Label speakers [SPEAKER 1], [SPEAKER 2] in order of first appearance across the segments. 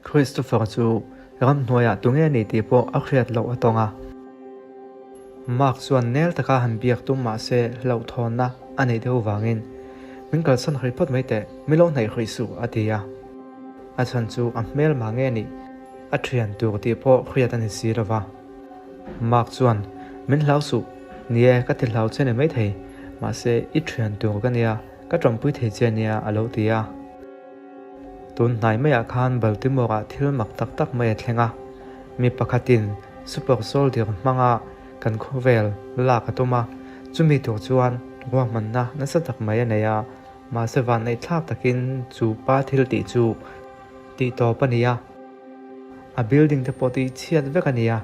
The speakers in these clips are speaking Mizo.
[SPEAKER 1] Christopher chu ramhnuaiah tunge a nih tih pawh a hriat loh a tawng a. Mark chuan nel taka han biak tum mah se hlauhthawnna a neih deuh vangin, Min kalsan hrih phawt mai teh, mi lo hnaih hrih suh, a ti a. A chhan chu a hmel mah nge nih a thian tur tih pawh hriat a ni si lo va. Mark chuan, Min hlau suh, ni e, ka ti hlau che ni maithei, mahse i thian tur ka nia, ka tawmpui thei che nia, a lo ti a. Tun hnai maiah khan Baltimore-ah thil mak tak tak mai a thleng a, mi pakhatin Super Soldier hmanga kan khawvel lak a tum a, chumi tur chuan ruahmanna nasa tak mai a nei a, mahse vanneih thlak takin chu pa thil tih chu tih tawp a ni a, a building te pawh tih chhiat vek a ni a,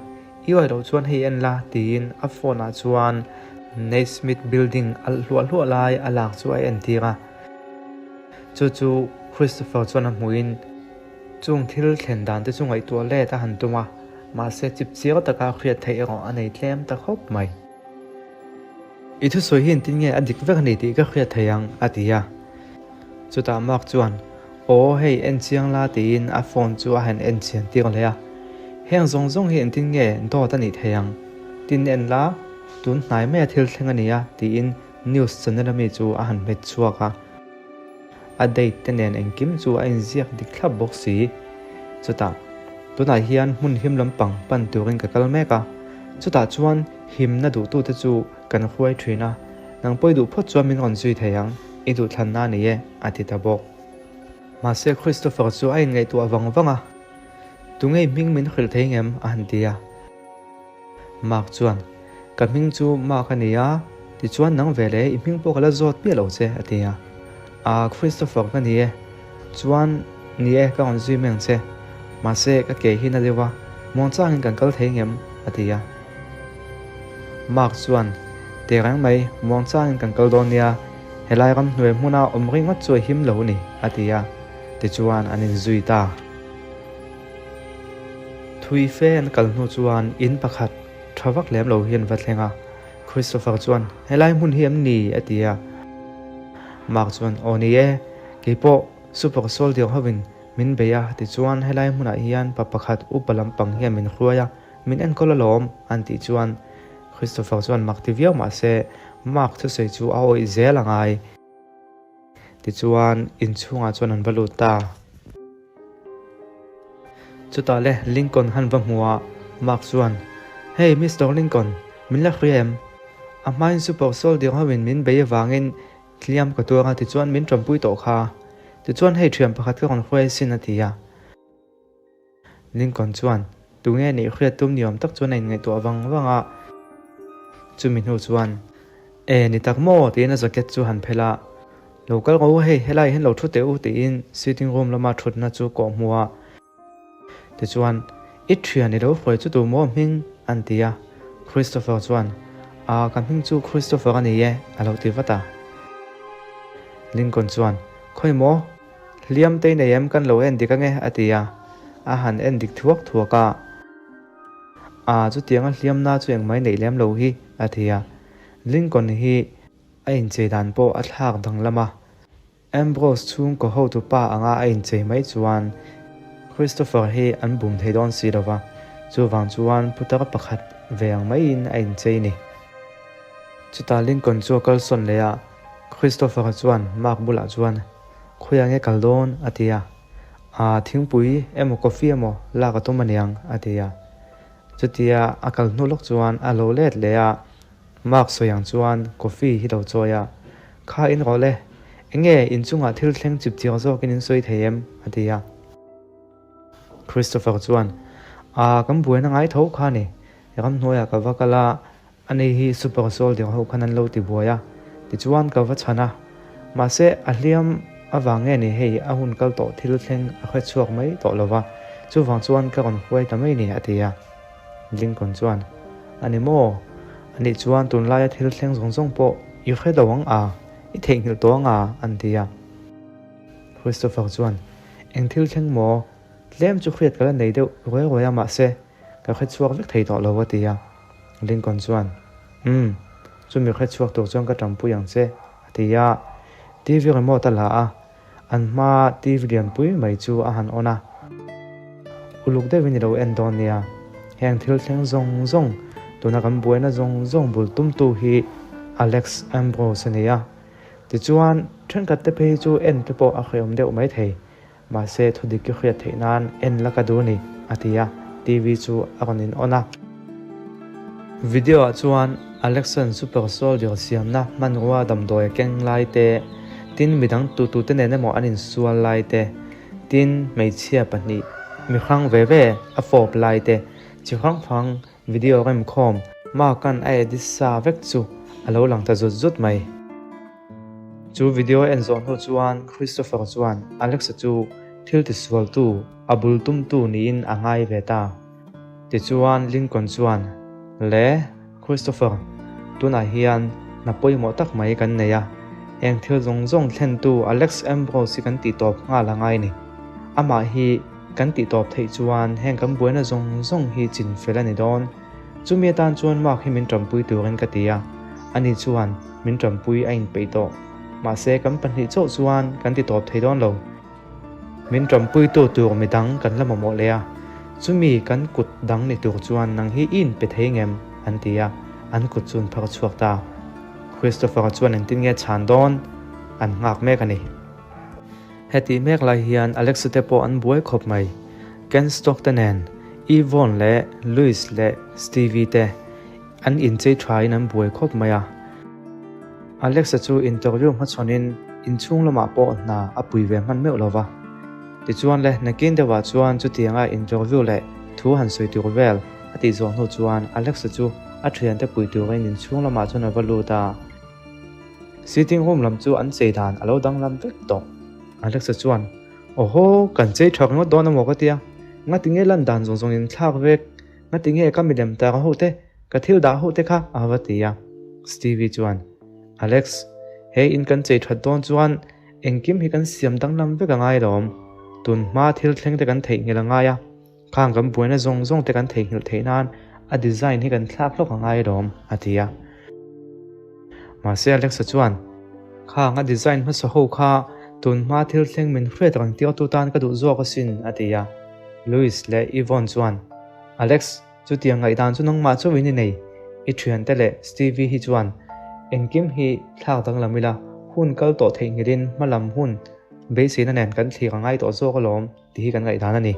[SPEAKER 1] i awih loh chuan hei en la tiin a phone ah chuan Naismith building alh hluah hluah lai a lak chu a entir a. Chu chu Christopher chuan a hmuhin chung thil thlen dan te chu ngaihtuah let a han tum a, mahse chip chiang taka hriat theih erawh a nei tlem ta khawp mai. I thusawi hi engtin nge a dik vek a ni tih ka hriat thei ang, a ti a. Chutah Mark chuan, Aw hei en chiang la tiin a phone chu a han en chian tir leh a. Heng zawng zawng hi engtin nge dawt a nih thei ang? Tin en la, tun hnai maia thil thleng a ni a, tiin News channel ami chu a han hmet chhuak a, a date te nen engkim chu a inziak dik thlap bawk si. Chutah, tunah hian hmun him lampang pan turin ka kal mek a, chutah chuan himna duhtute chu kan hruai thin a, nang pawi duh phawt chuan min rawn zui thei ang, i duhthlanna a ni e, a ti ta bawk. Mahse Christopher chu a inngaihtuah vang vang a, Tunge i hming min hrilh thei ngem? a han ti a. Mark chuan, Ka hming chu Mark a ni a, tichuan nang ve le, i hming pawh ka la zawt miah lo che, a ti a. Aa, Christopher ka ni e. Chuan, ni e, ka rawn zui mai ang che. Mahse, ka ke hi na deuh a, muangchangin kan kal thei ngem? a ti a. Mark chuan, Tehreng mai, muangchangin kan kal dawn nia, helai ramhnuai hmuna awm ringawt chu a him lo a ni, a ti a. Tichuan, an inzui ta. Thui fe an kal hnu chuan in pakhat tha vak lem lo hian va thleng a, Christopher chuan, Helai hmun hi em ni? a ti a. Mark chuan, Aw ni e, keipawh Super Soldier hovin min bei a, tichuan helai hmunah hian pa pakhat upa lampang hian min hruai a, min enkawl alawm, an tih chuan Christopher chuan mak ti viau mah se Mark thusawi chu a awih zel a ngai. Tichuan, inchhungah chuan an va lut ta. Chutah le Lincoln han va hmu a, Mark chuan, Hey, Mister Lincoln, min la hria em? A hmain Super Soldier hoin min bei avangin hliam ka tuar a, tichuan min tanpui tawh kha. Tichuan hei thian pakhat ka rawn hruai asin, a ti a. Lincoln chuan, Tunge nih hriat tum ni awm tak chuan a inngaihtuah vang vang a. Chumi hnu chuan, E, ni tak maw? tiin a jacket chu han phelh a. Lo kal rawh u hei, helai hian lo thu teh u tiin sitting room lama thutna chu kawh hmu a. Tichuan, I thian i lo hruai chu tu maw hming? an ti a. Christopher chuan, Aa, ka hming chu Christopher a ni e, a lo ti vat a. Lincoln chuan, Khawi maw? Hliam te nei em kan lo en dik ange a ti a, a han en dik thuak thuak a. Aa chutianga hliamna chu engmai neih lem lo hi a ti a. Lincoln hi a inchei dan pawh a thlak danglam a. Ambrose chhungkaw hotu pa anga a inchei mai chuan Christopher hi an bum thei dawn si lova, chuvang chuan putar pakhat ve ang maiin a inchei ni. Chutah Lincoln chu a kalsawn leh a, Christopher chuan Mark bulah chuan, Khawiah nge kal dawn? a ti a. Aa, thingpui emaw coffee emaw lak a tum aniang, a ti a. Chutia a kal hnu lawk chuan a lo let leh a, Mark sawi ang chuan coffee hi lo chawi a. Kha in rawh le, enge inchungah thil thleng chip chiang zawkin in sawi thei em? a ti a. Christopher chuan, Aa, kan buaina ngai tho kha ni, ramhnuaiah ka va kal a, Ani hi Super Soldier ho khan an lo ti buai a, tichuan ka va chhan a. Mahse, a hliam avang nge ni hei a hun kal tawh thil thleng a hre chhuak mai tawh lo va, chuvang chuan ka rawn huai ta mai ni, a ti a. Lincoln chuan, A ni maw? Anih chuan tunlaia thil thleng zawng zawng pawh i hre lo ang a, i theihnghilh tawh ang a, an ti a. Christopher chuan, Eng thil thleng maw? Tlem chu hriat ka la nei deuh ruai ruai a, mahse, Ka hre chhuak vek thei tawh lo a ti a. Lincoln chuan, Umm, chumi hre chhuak tur chuan ka tanpui ang che, a ti a. TV remote a la a, an hmaa TV lianpui mai chu a han on a. uluk deuhin i lo en dawn nia. Heng thil thleng zawng zawng, tuna kan buaina zawng zawng bul tumtu hi Alex Ambrose a ni a. Tichuan, thenkhat te phei chu en te pawh a hrehawm deuh mai thei. Mahse, thudik i hriat theih nan en la ka duh a ni, a ti a, TV chu a rawn in on a. Video ah chuan Alexan Super Soldier siamna hmanrua damdawi a keng lai te, tin midang tutute nen emaw an insual lai te, tin hmeichhia pahnih mi hrang ve ve a fawp lai te, chi hrang hrang video remkhawm Mark-a'n a edit sa vek chu a lo lang ta zut zut mai. Chu video a en zawh hnu chuan Christopher chuan Alexa chu thil tisualtu, a bul tumtu niin a ngai ve ta. Tichuan Lincoln chuan, Le, Christopher, tunah hian hna pawimawh tak mai kan nei a, heng thil zawng zawng thlentu Alex Ambrose hi kan tihtawp nghal a ngai ni. Amah hi kan tihtawp theih chuan heng kan buaina zawng zawng hi chinfel a ni dawn. Chumi atan chuan Mark hi min tanpui turin ka ti a, ani chuan min tanpui a inpeih tawh. Mahse kan pahnih chauh chuan kan ti tawp thei dawn lo. Min tanpuitu tur midang kan la mamawh leh a, chumi kan kut dang ni tur chuan nang hi i inpe thei ngem? an ti a, an kut chu an phar chhuak ta. Christopher-a chuan engtin nge chhan dawn an nghak mek a ni. Hetih mek lai hian Alexa te pawh an buai khawp mai. Ken Stock te nen, Yvonne leh Louis leh Stevie te an inchei thain an buai khawp mai a. Alexa chu interview hmachhawnin inchhung lamah pawh hna a pui ve hman meuh lo va. Tichuan le, nakin deuhah chuan chutianga interview leh thu han sawi tur vel a tih zawh hnu chuan Alexa chu a thiante pui turin inchhung lamah chuan a va lut a. Sitting room lam chu an chei dan a lo danglam vek tawh. Alexa chuan, Awhaw, kan chei tha ringawt dawn amaw ka tia, ngati nge lan dan zawng zawng in thlak vek, ngati nge ka milem tar ho te, ka thil dah ho te kha a va ti a. Stevie chuan, Alex, he in kan chei that dawn chuan engkim hi kan siam danglam vek a ngai lawm, tun hma thil thleng te kan theihnghilh a ngai a, Khang kan buaina zawng zawng te kan theihnghilh theih nan a design hi kan thlak hlawk a ngai alawm, a ti a. Mahse Alexa chuan, Khang a design hmasa ho kha tun hma thil thleng min hriat reng tirtu tan ka duh zawk asin, a ti a. Louis leh Yvonne chuan, Alex, chutiang ngaihdan chu nangmah chauhin i nei, i thiante leh Stevie hi chuan engkim hi thlak danglam ila hun kal tawh theihnghilhin hmalam hun beiseina nen kan thlir a ngai tawh zawk alawm. Tih hi kan ngaihdan a ni.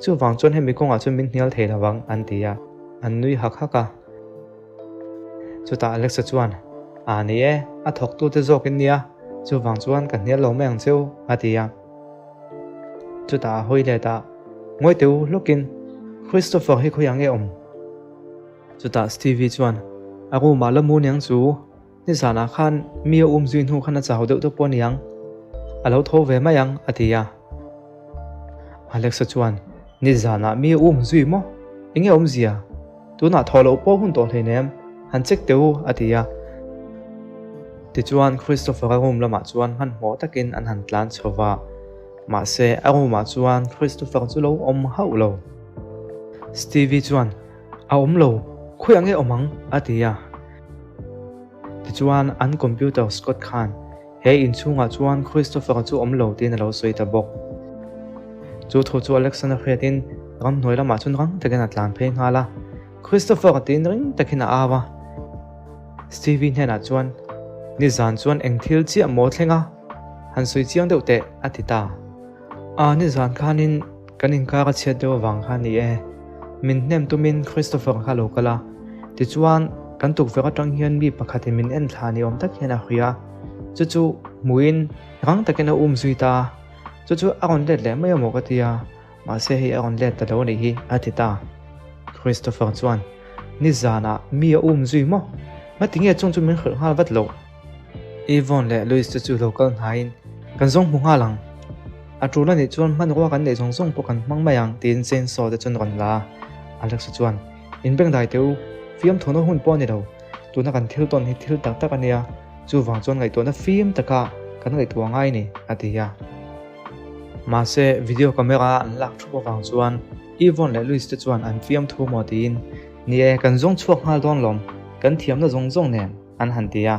[SPEAKER 1] Chuvang chuan hemi kawngah chuan min hnial thei lovang an ti a, an nui hak hak a. Chutah Alexa chuan, A ni e, a thawktute zawk in nia, chuvang chuan ka hnial lo mai ang cheu, a ti a. Chutah a hawi let a, Ngawi teh u hlawkin, Christopher hi khawiah nge awm? Chutah Stevie chuan, A room ah la mu niang chu. Nizanah khan mi a um zui hnu khan a chau deuh deuh pawh a ni ang, a lo tho ve mai ang, a ti a. Alexa chuan, Nizanah mi a um zui maw? Enge awmzia? Tunah thaw loh pawh hun tawh hleinem, han check teh u, a ti a. Tichuan Christopher-a room lamah chuan hmanhmawh takin an han tlan chho va, mahse a room-ah chuan Christopher chu lo awm hauh lo. Stevie chuan, A awm lo, khawiah nge awm ang? a ti a. Tichuan, an computer Scott khan he inchhungah chuan Christopher-a chu awm lo tiin a lo sawi ta bawk. Chu thu chu Alexan a hriatin ramhnuai lamah chuan rang takin a tlan phei nghal a, Christopher tiin ring takin a au a. Stevie hnenah chuan, Nizan chuan eng thil chiah maw thleng a? Han sawi chiang deuh teh, a ti ta. A, nizan khanin kan inkar a chhiat deuh avang kha a ni e. Min hnem tumin Christopher kha a lo kal a, tichuan kan tukverh atang hian mi pakhatin min en thla ni awm tak hian a hria. Chu chu hmuhin rang takin a um zui ta a, chu chu a rawn let leh mai amaw ka ti a, mahse hei a rawn let ta lo a nih hi, a ti ta. Christopher chuan, Nizanah mi a um zui maw? Ngatinge chung chu min hrilh nghal vat loh? Yvonne leh Louis te chu lo kal hnaiin, Kan zawng hmu nghal ang. A tul a nih chuan hmanrua kan neih zawng zawng pawh kan hmang mai ang, tiin chainsaw te chuan rawn la a. Alex-a chuan, In bengdai teh u, fiamthawhna hun pawh a ni lo. Tuna kan thil tawn hi thil tak tak a nia, chuvang chuan ngaihtuahna fim taka kan ngaihtuah ngai a ni, a ti a. Mahse, video camera an lak thup avang chuan Yvonne leh Louis te chuan an fiamthu maw tiin, Ni e, kan zawng chhuak nghal dawn lawm, kan thiamna zawng zawng nen. An han ti a.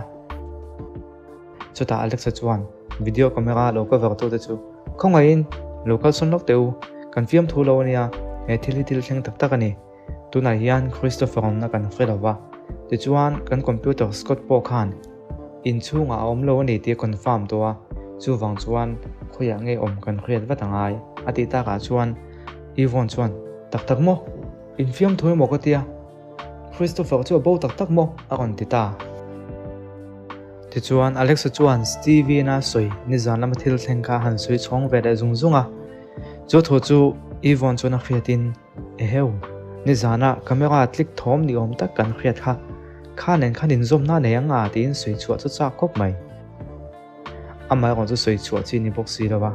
[SPEAKER 1] Chutah Alexa chuan video camera lo cover tu te chu, Khawngaihin, lo kalsawn lawk teh u, kan fiamthu lo a nia. He thil hi thil thleng tak tak a ni. Tunah hian Christopher awmna kan hre lo va, tichuan kan computer Scott pawh khan inchhungah a awm lo a ni tih a confirm tawh a, chuvang chuan khawiah nge awm kan hriat vat a ngai a tih takah chuan Yvonne chuan, Tak tak maw? Infiamthu emaw ka tia? Christopher chu a bo tak tak maw? a rawn ti ta. Tichuan Alexa chuan Steven-a sawi nizan lama thil thleng kha a han sawi chhawng ve leh zung zung a. Chu thu chu Yvonne chuan a hriatin, Eheu, nizana camera click thawm ni awm tak kan hriat kha, kha nen khan inzawmna nei ang a tiin sawi chhuah chu chak khawp mai. Amaherawh chu sawi chhuah chi ni bawk si lo va.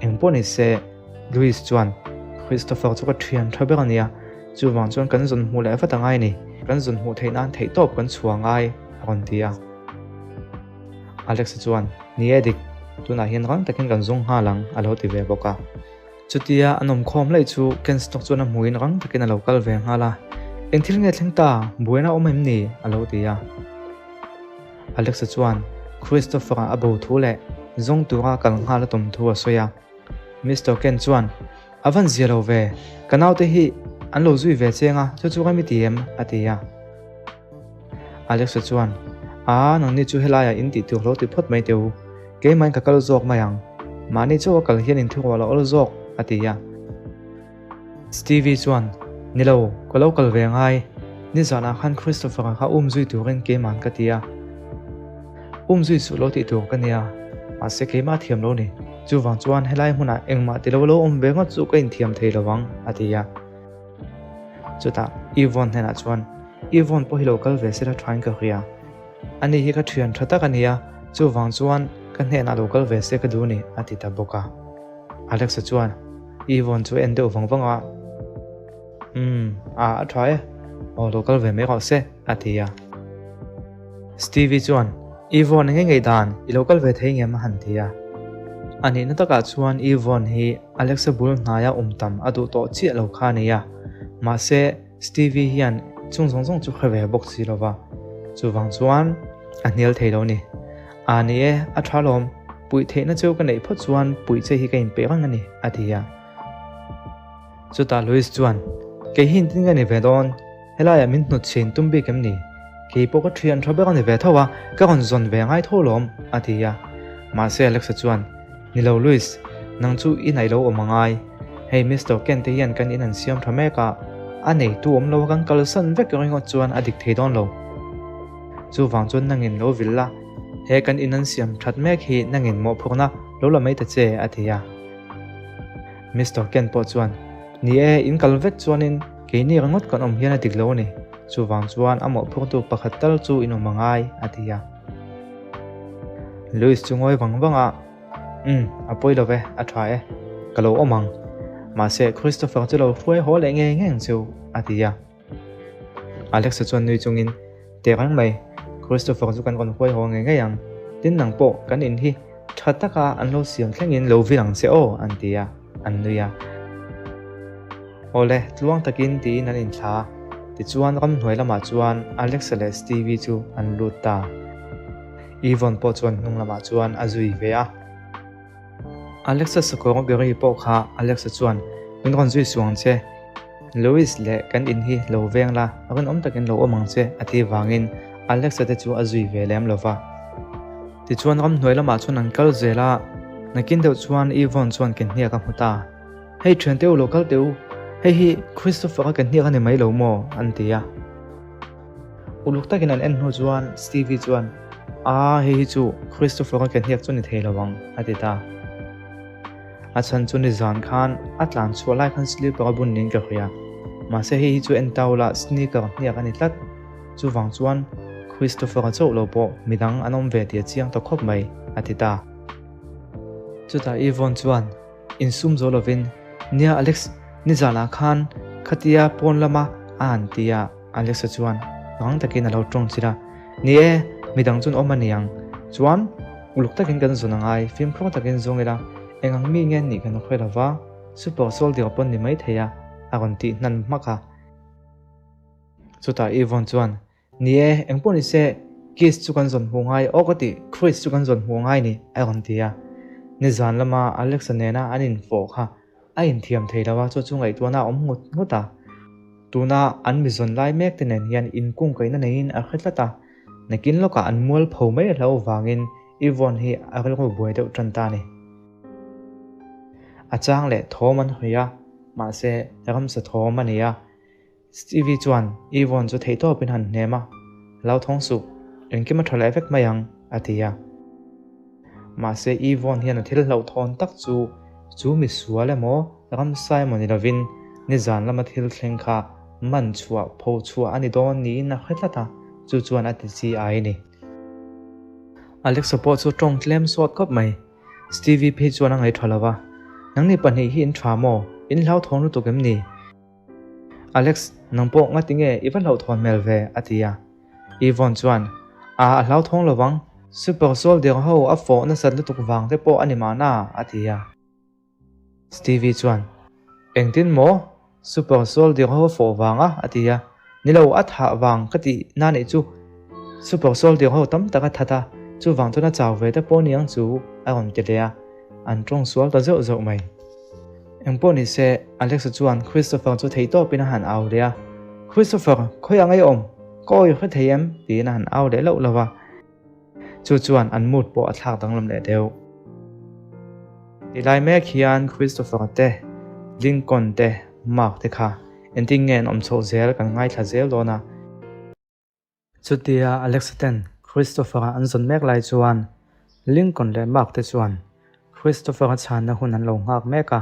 [SPEAKER 1] Eng pawh ni se, Louis chuan, Christopher chu ka thian tha ber a nia, chuvang chuan kan zawn hmuh leh vat a ngai a ni, kan zawn hmuh theih nan theihtawp kan chhuah ngai, a rawn ti a. Alex-a chuan, Ni e dik, tunah hian rang takin kan zawng nghal ang, a lo ti ve bawk a. Chutia an awmkhawm laih chu Kenstock chuan a hmuhin rang takin a lo kal ve nghal a, Eng thil nge thleng ta, buaina awm em ni? a lo ti a. Alexa chuan Christopher-a a bo thu leh zawng tura kal nghal a tum thu a sawi a. Mister Ken chuan, A van zia lo ve, ka naute hi an lo zui ve cheng a, chu chu ka mi ti em? a ti a. Alexa chuan, Aa, nangni chu helaiah in tih tur lo ti phawt mai teh u, keimahin ka kal zawk mai ang. Mahni chauh a kal hian inthuruah la awl zawk, a ti a. Stevie chuan, Ni lo, ka lo kal ve ngai. Nizanah khan Christopher-a kha um zui turin keima'n ka ti a. Um zui suh lo tih tur ka nia, mahse keimah thiam lo ni. Chuvang chuan helai hmunah engmah ti lo lo awm ve ngawt chu ka inthiam thei lo ang, a ti a. Chutah Yvonne hnenah chuan, Yvonne pawh hi lo kal ve sela thain ka hria. Ani hi ka thian tha tak a nia, chuvang chuan ka hnenah lo kal ve se ka duh ni, a ti ta bawk a. Alexa chuan Yvonne chu a en deuh vang vang a, Umm, a a tha e, aw lo kal ve mai rawh se, a ti a. Stevie chuan, Yvonne enge ngei dan, i lo kal ve thei ngem a han ti a. A nihna takah chuan Yvonne hi Alexa bul hnaia awm tam a duh tawh chiah lo kha a ni a, mahse Stevie hian chung zawng zawng chu hre ve bawk si lo va, chuvang chuan a hnial thei lo ni. A ni e, a tha lawm, puih theihna chu ka neih phawt chuan puih che hi ka inpeih reng a ni, a ti a. Chutah Louis chuan, Kei hi intin ka ni ve dawn, helaiah min hnut chhin tum bik em ni? Kei pawh ka thian tha ber a ni ve tho a, ka rawn zawn ve ngai tho lawm, a ti a. Mahse Alexa chuan, Ni lo Louis, nang chu i naih lo awm a ngai. Hei Mister Ken te hian kan in an siam tha mek a, a neitu awm lo a kan kalsan vek ringawt chuan a dik thei dawn lo. Chuvang chuan nangin lo vil la, he kan in an siam that mek hi nangin mawhphurhna lo la mai ta che, a ti a. Mister Ken pawh chuan, Ni e, in kal vek chuanin keini ringawt kan awm hian a dik lo a ni. Chuvang chuan a mawhphurtu pakhat tal chu in awm a ngai, a ti a. Louis chu ngawi vang vang a, Umm, a pawi lo ve, a tha e. Ka lo awm ang. Mahse, Christopher chu lo hruai haw leh ngei ngei ang cheu, a ti a. Alexa chuan nui chungin, Teh reng mai, Christopher chu kan rawn huai haw ngei ngei ang. Tin nang pawh kan in hi tha taka an lo siam thlengin lo vil ang che aw, an ti a, an nui a. Awle, tluang takin tiin an inthla a. Tichuan ramhnuai lamah chuan Alexa leh Stevie chu an lut ta. Yvonne pawh chuan hnung lamah chuan a zui ve a. Alexa sakawr Gary pawh kha Alexa chuan, Min rawn zui suh ang che. Louis leh kan in hi lo veng la, rinawm takin lo awm ang che, a ti vangin Alexa te chu a zui ve lem lo va. Tichuan ramhnuai lamah chuan an kal zel a, nakin deuh chuan Yvonne chuan ke hniak a hmu ta. Hei thian te u lo kal teh u, hei hi Christopher-a ke hniak a ni mai lo maw? an ti a. Uluk takin an en hnu chuan Stevie chuan, Aa, hei hi chu Christopher-a ke hniak chu ni thei lo ang, a ti ta. A chhan chu nizan khan a tlan chhuah lai khan slipper a bun niin ka hria. Mahse hei hi chu en ta ula sneaker hniak a ni tlat. Chuvang chuan Christopher-a chauh lo pawh midang an awm ve tih a chiang ta khawp mai, a ti ta. Chutah Yvonne chuan insum zo lovin, Nia Alex, nizanah khan khatia pawn lama a han ti a. Alexa chuan rang takin a lo tawng chilh a, Ni e, midang chuan awm a ni ang. Chuan, uluk takin kan zawn a ngai, fimkhur takin zawng ila, eng ang mi nge nih kan hre lo va, super soldier pawn ni mai thei a, a rawn tih hnan hmak a. Chutah Yvonne chuan, Ni e, eng pawh ni se, Kiss chu kan zawn hmuh ngai, aw ka ti, Chris chu kan zawn hmuh ngai ni, a rawn ti a. Nizan lama Alexa nena an infawh kha. A inthiam thei lo a, chu chu ngaihtuahna a awm ngut ngut a. Tuna an mi zawn lai mek te nen hian inkungkaihna neiin a hre tlat a, nakin lawkah an mual pho mai a hlo vangin Yvonne hi a rilru buai deuh tan ta a ni. A chang leh thawm an hawi a, mahse ramsa thawm a ni a. Stevie chuan Yvonne chu theihtawpin han hnem a, Hlauthawng suh, engkim a tha leh vek mai ang, a ti a. Mahse Yvonne hian a thil hlauhthawn tak chu chu misual emaw ramsa emaw ni lovin nizan lama thil thleng kha man chhuah pho chhuah a ni dawn niin a hre tlat a, chu chuan a ti chi ai a ni. Alexa pawh chu tawng tlem sawt khawp mai. Stevie phei chuan a ngaih tha lo va, Nangni pahnih hi in tha maw? In hlauthawng lutuk em ni? Alex, nang pawh ngati nge i va hlauhthawn hmel ve? a ti a. Yvonne chuan, A, a hlauthawng lo vang. Super Soldier ho a fawh nasat lutuk vang te pawh a ni mahna, a ti a. Stevie chuan, Engtin maw? Super Soldier ho a fawh vang a? a ti a. Ni lo, a thah vang ka tih na nih chu. Super Soldier ho tam tak a that a, chuvang chuan a chau ve te pawh niang chu, a rawn ti leh a. An tawng sual ta zeuh zeuh mai. Engpawh ni se, Alexa chuan Christopher chu theihtawpin a han au leh a. Christopher, khawiah ngei awm? Ka awi hre thei em? tiin a han au leh loh loh a. Chu chuan an mood pawh a thlak danglam leh deuh. Ti lai mek hian Christopher te, Lincoln te, Mark te kha engtin nge an awm chhoh zel kan ngaithla zel dawn a. Chutia Alexa ten Christopher-a an zawn mek lai chuan Lincoln leh Mark te chuan Christopher-a chhanna hun an lo nghak mek a.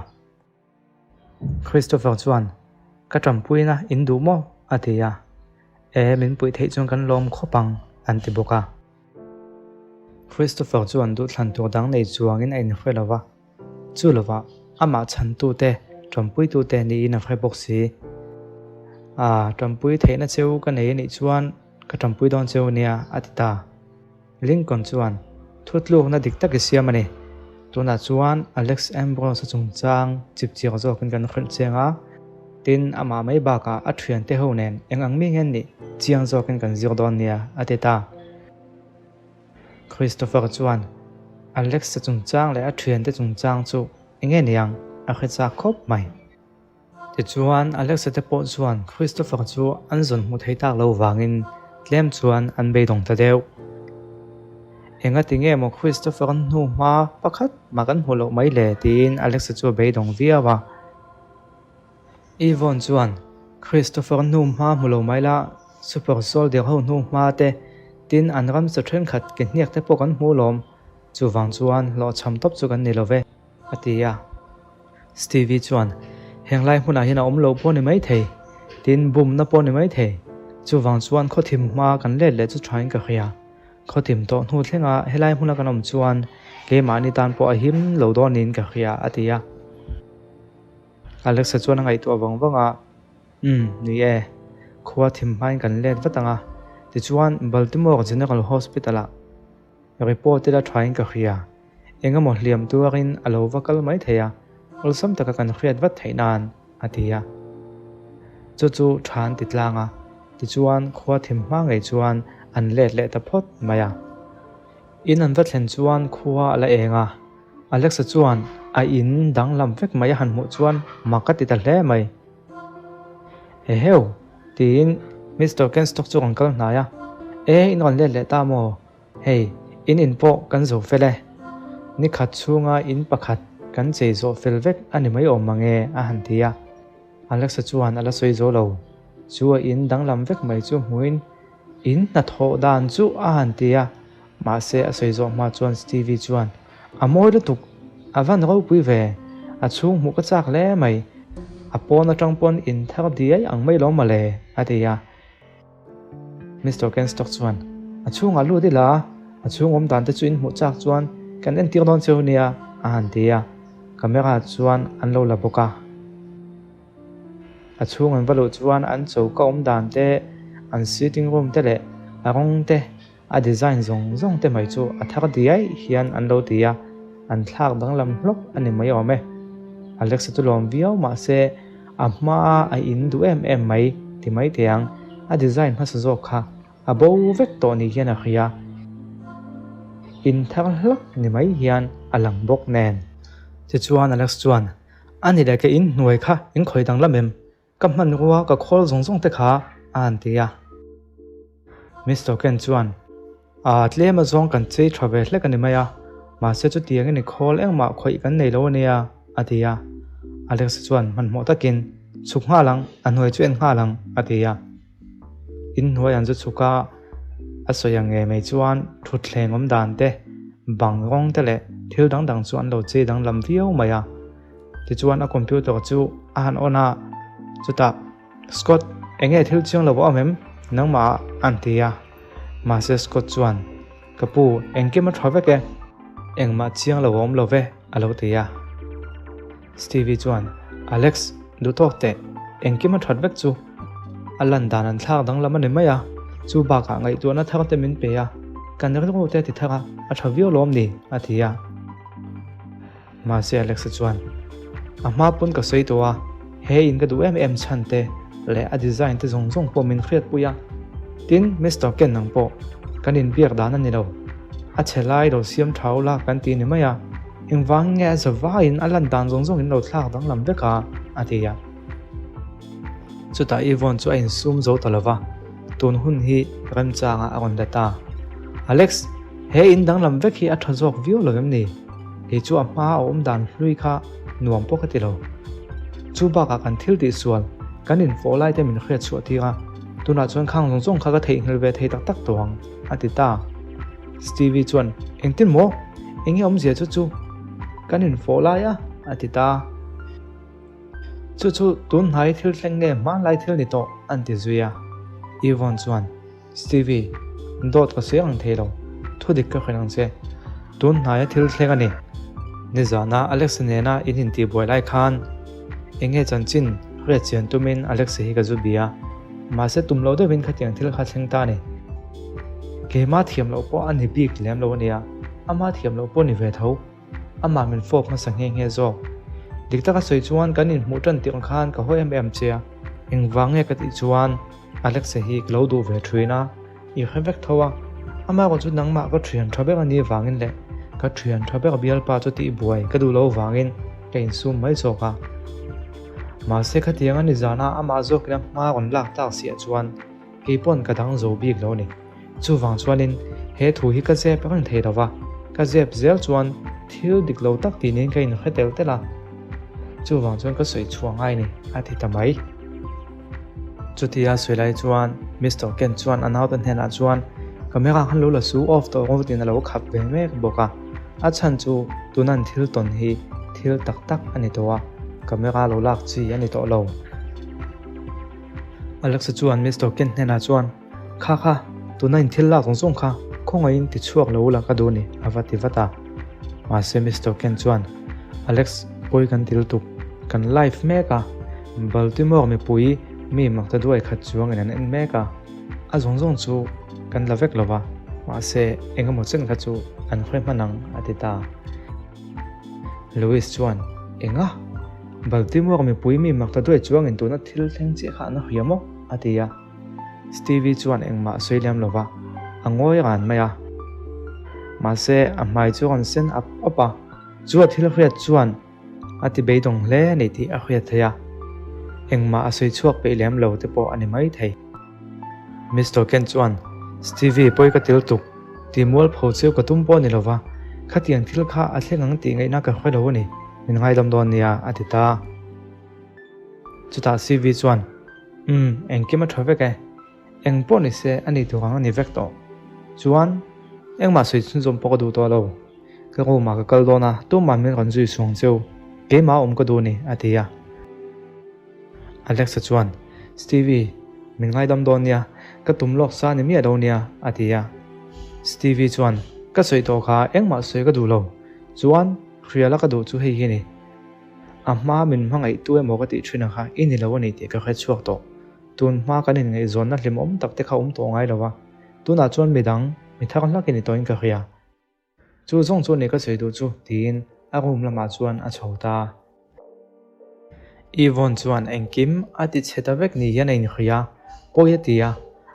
[SPEAKER 1] Christopher chuan, Ka ṭampuina in duh maw? a ti a. E, min puih theih chuan kan lawm khawp ang, an ti bawk a. Christopher chuan duhthlan tur dang nei chuangin a inhre lo va. Chu lovah amah chhantute, ṭampuitute niin a hre bawk si. A, ṭampui theihna cheu ka nei anih chuan ka ṭampui dawn cheu nia, a ti ta. Lincoln chuan thutlukna dik tak i siam a ni. Tunah chuan Alex Ambrose-a chungchang chipchiak zawkin kan hrilh chiang a, tin amah mai bakah a ṭhiante ho nen eng ang mi nge nih chiang zawkin kan zir dawn nia, a ti ta. Christopher chuan Alex-a chungchang leh a thiante chungchang chu eng nge niang a hre chak khawp mai. Tichuan, Alex-a te pawh chuan Christopher chu an zawn hmuh thei tak lo vangin tlem chuan an beidawng ta deuh. Engati nge maw Christopher-a hnu hma pakhat mah kan hmuh loh mai le tiin Alex-a chu a beidawng viau a. Yvonne chuan, Christopher hnu hma hmu lo mai la, Super Soldier ho hnu hma te, tin an ram chaw thenkhat ke hniak te pawh kan hmu lawm, chuvang chuan hlawhchham tawp chu kan ni lo ve, a ti a. Stevie chuan, Heng lai hmunah hian a awm lo pawh ni mai thei, tin bumna pawh ni mai thei, chuvang chuan khawthim hma kan let leh chu thain ka hria. Khawthim tawh hnu thlenga helai hmuna kan awm chuan keimahni tan pawh a him lo dawnin ka hria, a ti a. Alexa chuan a ngaihtuah vang vang a, Umm, ni e. Khua thim hmain kan let vat ang a. Tichuan, Baltimore General Hospital-ah report ila thain ka hria. Eng emaw hliam tuarin a lo va kal mai thei a, awlsam taka kan hriat vat theih nan, a ti a. Chu chu tha an ti tlang a, tichuan khua thim hma ngei chuan an let leh ta phawt mai a. In an va thlen chuan khua a la eng a. Alexa chuan a in danglam vek mai a han hmuh chuan mak a ti ta hle mai. Eheu! tiin Mister Kenstock chu rawn kal hnai a. E, in rawn let leh ta maw? Hei, in in pawh kan zo fel e. Ni khat chhunga in pakhat kan chei zawh fel vek a ni mai awm mange a han ti a. Alexa chuan a la sawi zo lo. Chu a in danglam vek mai chu hmuin In hnathawh dan chu a han ti a, mahse a sawi zawh hma chuan Stevie chuan, A mawi lutuk, a van ropui ve, a chhung hmuh ka chak hle mai, a pawn atang pawn in thar diai ang mai lo mawle, a ti a. Mister Kenstock chuan, A chhungah lut ila, a chhung awm dan te chu in hmuh chak chuan kan entir dawn cheu nia, a han ti a, camera chuan an lo la bawk a. A chhung an va luh chuan an choka awm dan te, an sitting room te leh a rawng te, a design zawng zawng te mai chu a thar diai hian an lo ti a, an thlak danglam hlawk a ni mai awm e. Alexa chu lawm viau mahse a hmaa a in duh em em mai ti mai teh ang, a design hmasa zawk kha a bo vek tawh ni hian a hria. In thar hlak ni mai hian a lang bawk nen. Tichuan Alex chuan. A ni leh ka in hnuai kha in khawi danglam em? Ka hmanrua ka khawl zawng zawng te kha a han ti a. Mister Ken chuan, Aa, tlem a zawng kan chei tha ve hlek a ni mai a, mahse chutiangin i khawl engmah khawih kan nei lo a nia, a ti a. Alex chuan hmanhmawh takin, Chhuk nghal ang, a hnuai chu en nghal ang, a ti a. Inhnuai an zu chhuk a, a sawi ang ngei mai chuan thutthleng awm dan te, bang rawng te leh thil dang dang chu an lo chei danglam viau mai a. Tichuan a computer chu a han on a, chutah, Scott, eng nge thil chiang lo a awm em? Nangmah ah an ti a. Mahse Scott chuan, Ka pu, engkim a tha vek e. Engmah chiang lo a awm lo ve, a lo ti a. Stevie chuan, Alex, duh tawk teh, engkim a that vek chu. A lan dan an thlak danglam a ni mai a, chu bakah ngaihtuahna thar te min pe a, kan rilru te ti thar a, a tha viau lawm ni, a ti a. Mahse Alexa chuan, A hma pawn ka sawi tawh a, he in ka duh em em chhan te leh a design te zawng zawng pawh min hriatpui a. Tin, Mister Ken ang pawh kan inbiak dan a ni lo. A chhe lai lo siam tha ula kan ti ni mai a, engvang nge a za vaiin a lan dan zawng zawng in lo thlak danglam vek a, a ti a. Chutah Yvonne chu a insum zo ta lova, tun hun hi remchangah a rawn la ta. Alex, he in danglam vek hi a tha zawk viau lo em ni? Kei chu a hma a awm dan hlui kha nuam pawh ka ti lo. Chu bakah kan thil tih sual, kan infawh lai te min hriat chhuah tir a, tunah chuan khang zawng zawng kha ka theihnghilh ve thei tak tak tawh ang, a ti ta. Stevie chuan, Engtin maw? Enge awmzia chu chu? Kan infawh lai a, a ti ta. Chu chu tun hnai thil thleng nge hmanlai thil ni tawh, an ti zui a. Yvonne chuan, Stevie, dawt ka sawi ang thei lo, thu dik ka hrilh ang che. Tun hnaia thil thleng a ni. Nizana Alexa nena in intihbuai lai khan enge chanchin hriat chian tumin Alexa hi ka zu bia. Mahse tum lo deuhin khatiang thil kha thleng ta a ni. Keimah thiam loh pawh a ni bik lem lo a nia, ama thiam loh pawh ni ve tho. Amah min fawp hmasa nghe nghe zawk. Dik taka sawi chuan kan inhmuh tan tirh khan ka haw em em che a, engvang nge ka tih chuan Alexa hi ka lo duh ve thin a, i hre vek tho a, amah erawh chu nangmah ka thian tha ber a nih vangin leh ka thian tha ber bialpa chu tih buai ka duh lo vangin ka insum mai zawk a. Mahse khatiang a ni zana amah zawkin a hma rawn lak tak siah chuan kei pawn ka dang zo bik lo a ni. Chuvang chuanin he thu hi ka zep reng thei lo va, ka zep zel chuan thil dik lo tak tih niin ka inhre tel tel a, chuvang chuan ka sawi chhuah ngai ni, a ti ta mai. Chutia sawi lai chuan Mister Ken chuan a naute hnenah chuan camera khan lo la su off tawh rawh tiin a lo khap ve mek bawk a, a chhan chu tuna an thil tawn hi thil tak tak a ni tawh a, camera lo lak chi a ni tawh lo. Alexa chuan Mister Ken hnenah chuan. Kha kha, tuna in thil lak zawng zawng kha khawngaihin ti chhuak lo ula ka duh ni, a va ti vat a. Mahse Mister Ken chuan, Alex, pawi kan ti lutuk, kan live mek a, Baltimore mipui mi makta duai khat chuangin an en mek a, a zawng zawng chu kan la vek lo va, mahse eng emaw chen kha chu an hre hman ang, a ti ta. Louis chuan, Enga? Baltimore mipui mi makta duai chuangin tuna thil thleng chiah kha an hria maw? a ti a. Stevie chuan engmah a sawi lem lo va, a ngawi ran mai a. Mahse, a hmai chu a rawn sen ap ap a, chu a thil hriat chuan a ti beidawng hle a ni tih a hriat theih a, engmah a sawi chhuak peih lem lo te pawh a ni mai thei. Mister Ken chuan, Stevie, pawi ka til tuk, ti mualpho cheu ka tum pawh a ni lo va, khatiang thil kha a thleng ang tih ngaihna ka hre lo a ni, min ngaidam dawn nia, a ti ta. Chutah Stevie chuan, Umm, engkim a tha vek e. Eng pawh ni se a ni tur ang a ni vek tawh. Chuan, engmah sawi chhunzawm pawh ka duh tawh lo. Ka room ah ka kal dawn a, tumah min rawn zui suang cheu. Keimah awm ka duh ni, a ti a. Alexa chuan, Stevie, min ngaidam dawn nia, ka tum lawk sa ni miah lo nia, a ti a. Stevie chuan, Ka sawi tawh kha, engmah sawi ka duh lo. Chuan, hriala ka duh chu hei hi a ni. A hma min hmangaihtu emaw ka tih thin ang kha i ni lo a ni tih ka hre chhuak tawh. Tun hma kan inngaihzawnna hlimawm tak te kha awm tawh ngai lo a, tunah chuan midang, mi thar hlak i ni tawhin ka hria. Chu zawng chu a ni ka sawi duh chu tiin a room lamah chuan a chho ta. Yvonne chuan engkim a ti chhe ta vek ni hian a inhria, pawi a ti a,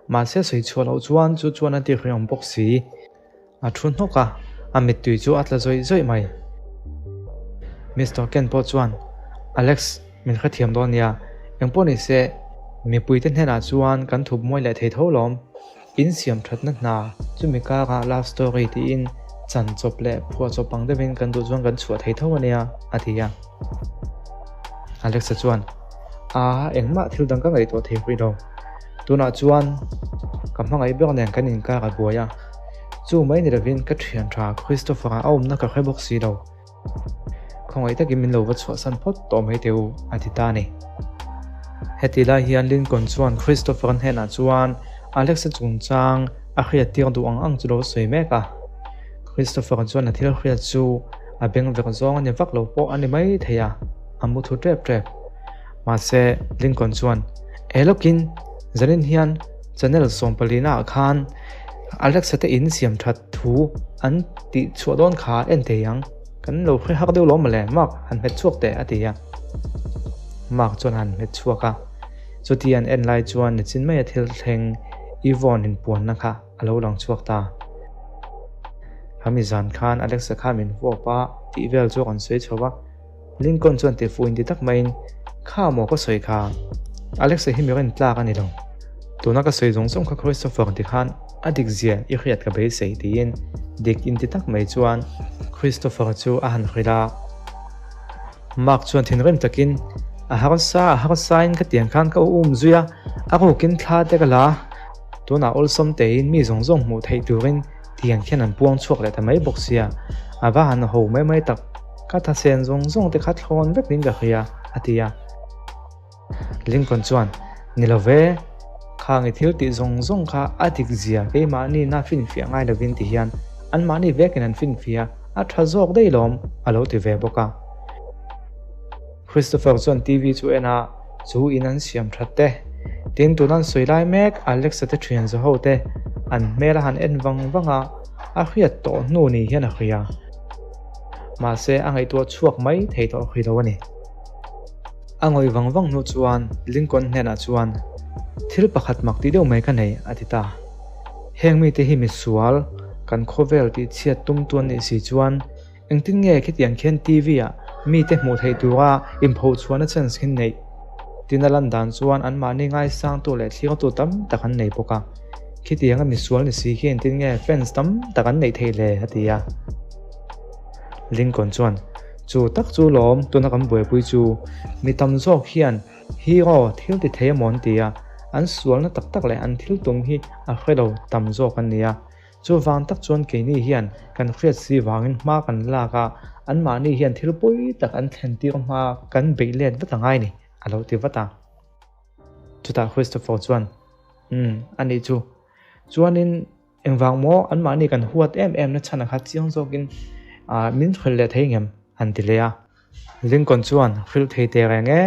[SPEAKER 1] mahse sawi chhuah loh chuan chu chuan a ti hriawm bawk si. A thu hnawk a, a mittui chu a tla zawih zawih mai. Mister Ken pawh chuan, Alex, min hrethiam dawn nia, engpawh ni se, mipuite hnenah chuan kan thup mawi leh thei tho lawm. In siam thatna hna chumi karah love story tiin chan chawp leh phuah chawp ang deuhin kan duh chuan kan chhuah thei tho a nia, a ti a. Alexa chuan, Aa, engmah thil dang ka ngaihtuah thei rih lo. Tunah chuan ka hmangaih ber nen kan inkar a buai a. Chu mai ni lovin ka thian tha Christopher-a a awmna ka hre bawk si lo. Khawngaih takin min lo va chhuahsan phawt tawh mai teh u, a ti ta a ni. Heti lai hian Lincoln chuan Christopher hnenah chuan Alex-a chungchang a hriat tir duh ang ang chu lo sawi mek a. Christopher chuan a thil hriat chu a beng vek zawng a ni vak lo pawh a ni mai thei a, a mu thu tep tep. Mahse, Lincoln chuan, E lawkin, zanin hian channel sawmpalina ah khan Alex-a te in siam that thu an tih chhuah dawn kha en thei ang, kan lo hre hak deuh lo mawle, Mark han hmet chhuak teh a ti a. Mark chuan a han hmet chhuak a, chuti an en lai chuan nichin maia thil thleng Yvonne inpuanna kha a lo lang chhuak ta. Khami zan khan Alexa kha min vuap a tih vel chu kan sawi chho a. Lincoln chuan ti fuh inti tak maiin, Kha maw ka sawi kha? Alexa hi mi rin tlak a ni lo. Tuna ka sawi zawng zawng kha Christopher ti khan a dik zia i hriat ka beisei tiin dik inti tak mai chuan Christopher chu a han hrilh a. Mark chuan thinrim takin, A harsa, a harsain ka tiang khan ka um zui a, a rukin thla te ka la. Tunah awlsam tein mi zawng zawng hmuh theih turin tiang khian an puang chhuak leh ta mai bawk sia, a va han ho mai mai tak. Ka thasen zawng zawng te kha thlawn vek niin ka hria, a ti a. Lincoln chuan, Ni lo ve, khang i thil tih zawng zawng kha a dik zia keimahni na finfiah ngai lovin ti hian anmahni vekin an finfiah a, a tha zawk daih lawm, a lo ti ve bawk a. Christopher chuan TV chu en a, chu in an siam that te. Tin, tuna an sawi lai mek Alexa te thian za ho te an hmel a han en vang vang a, a hriat tawh hnu ni hian a hria. Mahse, a ngaihtuah chhuak mai thei tawh hri lo a ni. A ngawih vang vang hnu chuan Lincoln hnenah chuan, Thil pakhat mak tih deuh mai ka nei, a ti ta. Heng mite hi misual, kan khawvel tih chhiat tum tu an nih si chuan, Engtin nge khitiang khian TV ah mite hmuh theih tura inphochhuahna chance hi neih? Tin a lan dan chuan anmahni ngaisangtu leh thlirtu tam tak an nei bawk a. Khitianga misual ni si khi engtin nge fans tam tak an neih theih le? a ti a. Lincoln chuan, Chu tak chu lawm tuna kan buaipui chu mi tam zawk hian hero thil ti thei amaw an ti a, an sualna tak tak leh an thil tum hi a hre lo tam zawk an ni a. Chuvang tak chuan keini hian kan hriat si vangin hma kan lak a, anmahni hian thil pawi tak an thlen tir hma kan beih let vat a ngai ni, a lo ti vat a. Chutah Christopher chuan, Umm, a nih chu. Chuanin engvang maw anmahni kan huat em em na chhan a kha chiang zawkin min hrilh leh thei ngem? an ti leh a. Lincoln chuan hrilh thei teh reng e.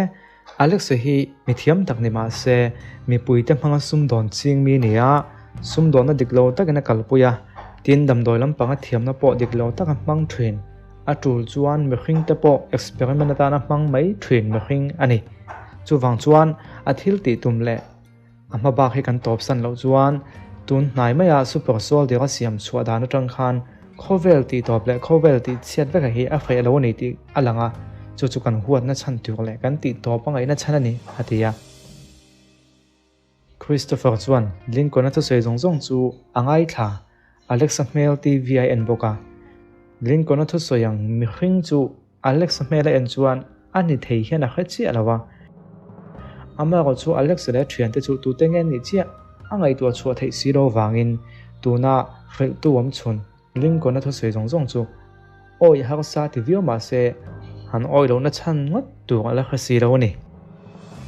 [SPEAKER 1] Alex-a hi mi thiam tak ni mah se, mipuite hmanga sumdawn ching mi a ni a, sumdawnna dik lo takin a kalpui a, tin damdawi lampanga thiamna pawh dik lo taka hmang thin. A tul chuan mihringte pawh experiment atana hmang mai thin mihring a ni. Chuvang chuan a thil tih tum leh. A hma bak hi kan tawpsan loh chuan tun hnai maia super soldier a siam chhuah dan atang khan khawvel tih tawp leh khawvel tih chhiat vek a hi a hreh lo a ni tih a lang a, chu chu kan huatna chhan tur leh kan tih tawp a ngaihna chhan a ni, a ti a. Christopher chuan Lincoln-a thusawi zawng zawng chu a ngaithla, Alexa hmel TV a en bawk a. Lincoln-a thusawi ang mihring chu Alex-a hmel a en chuan a ni thei hian a hre chiah lo a. Amaherawh chu Alex-a leh a thiante chu tute nge nih chiah a ngaihtuah chhuah theih si lo vangin tuna hrilhtu awm chhun Lincoln-a thusawi zawng zawng chu awi harsa ti viau mah se han awi lohna chhan ngawt tur a la hre si lo a ni.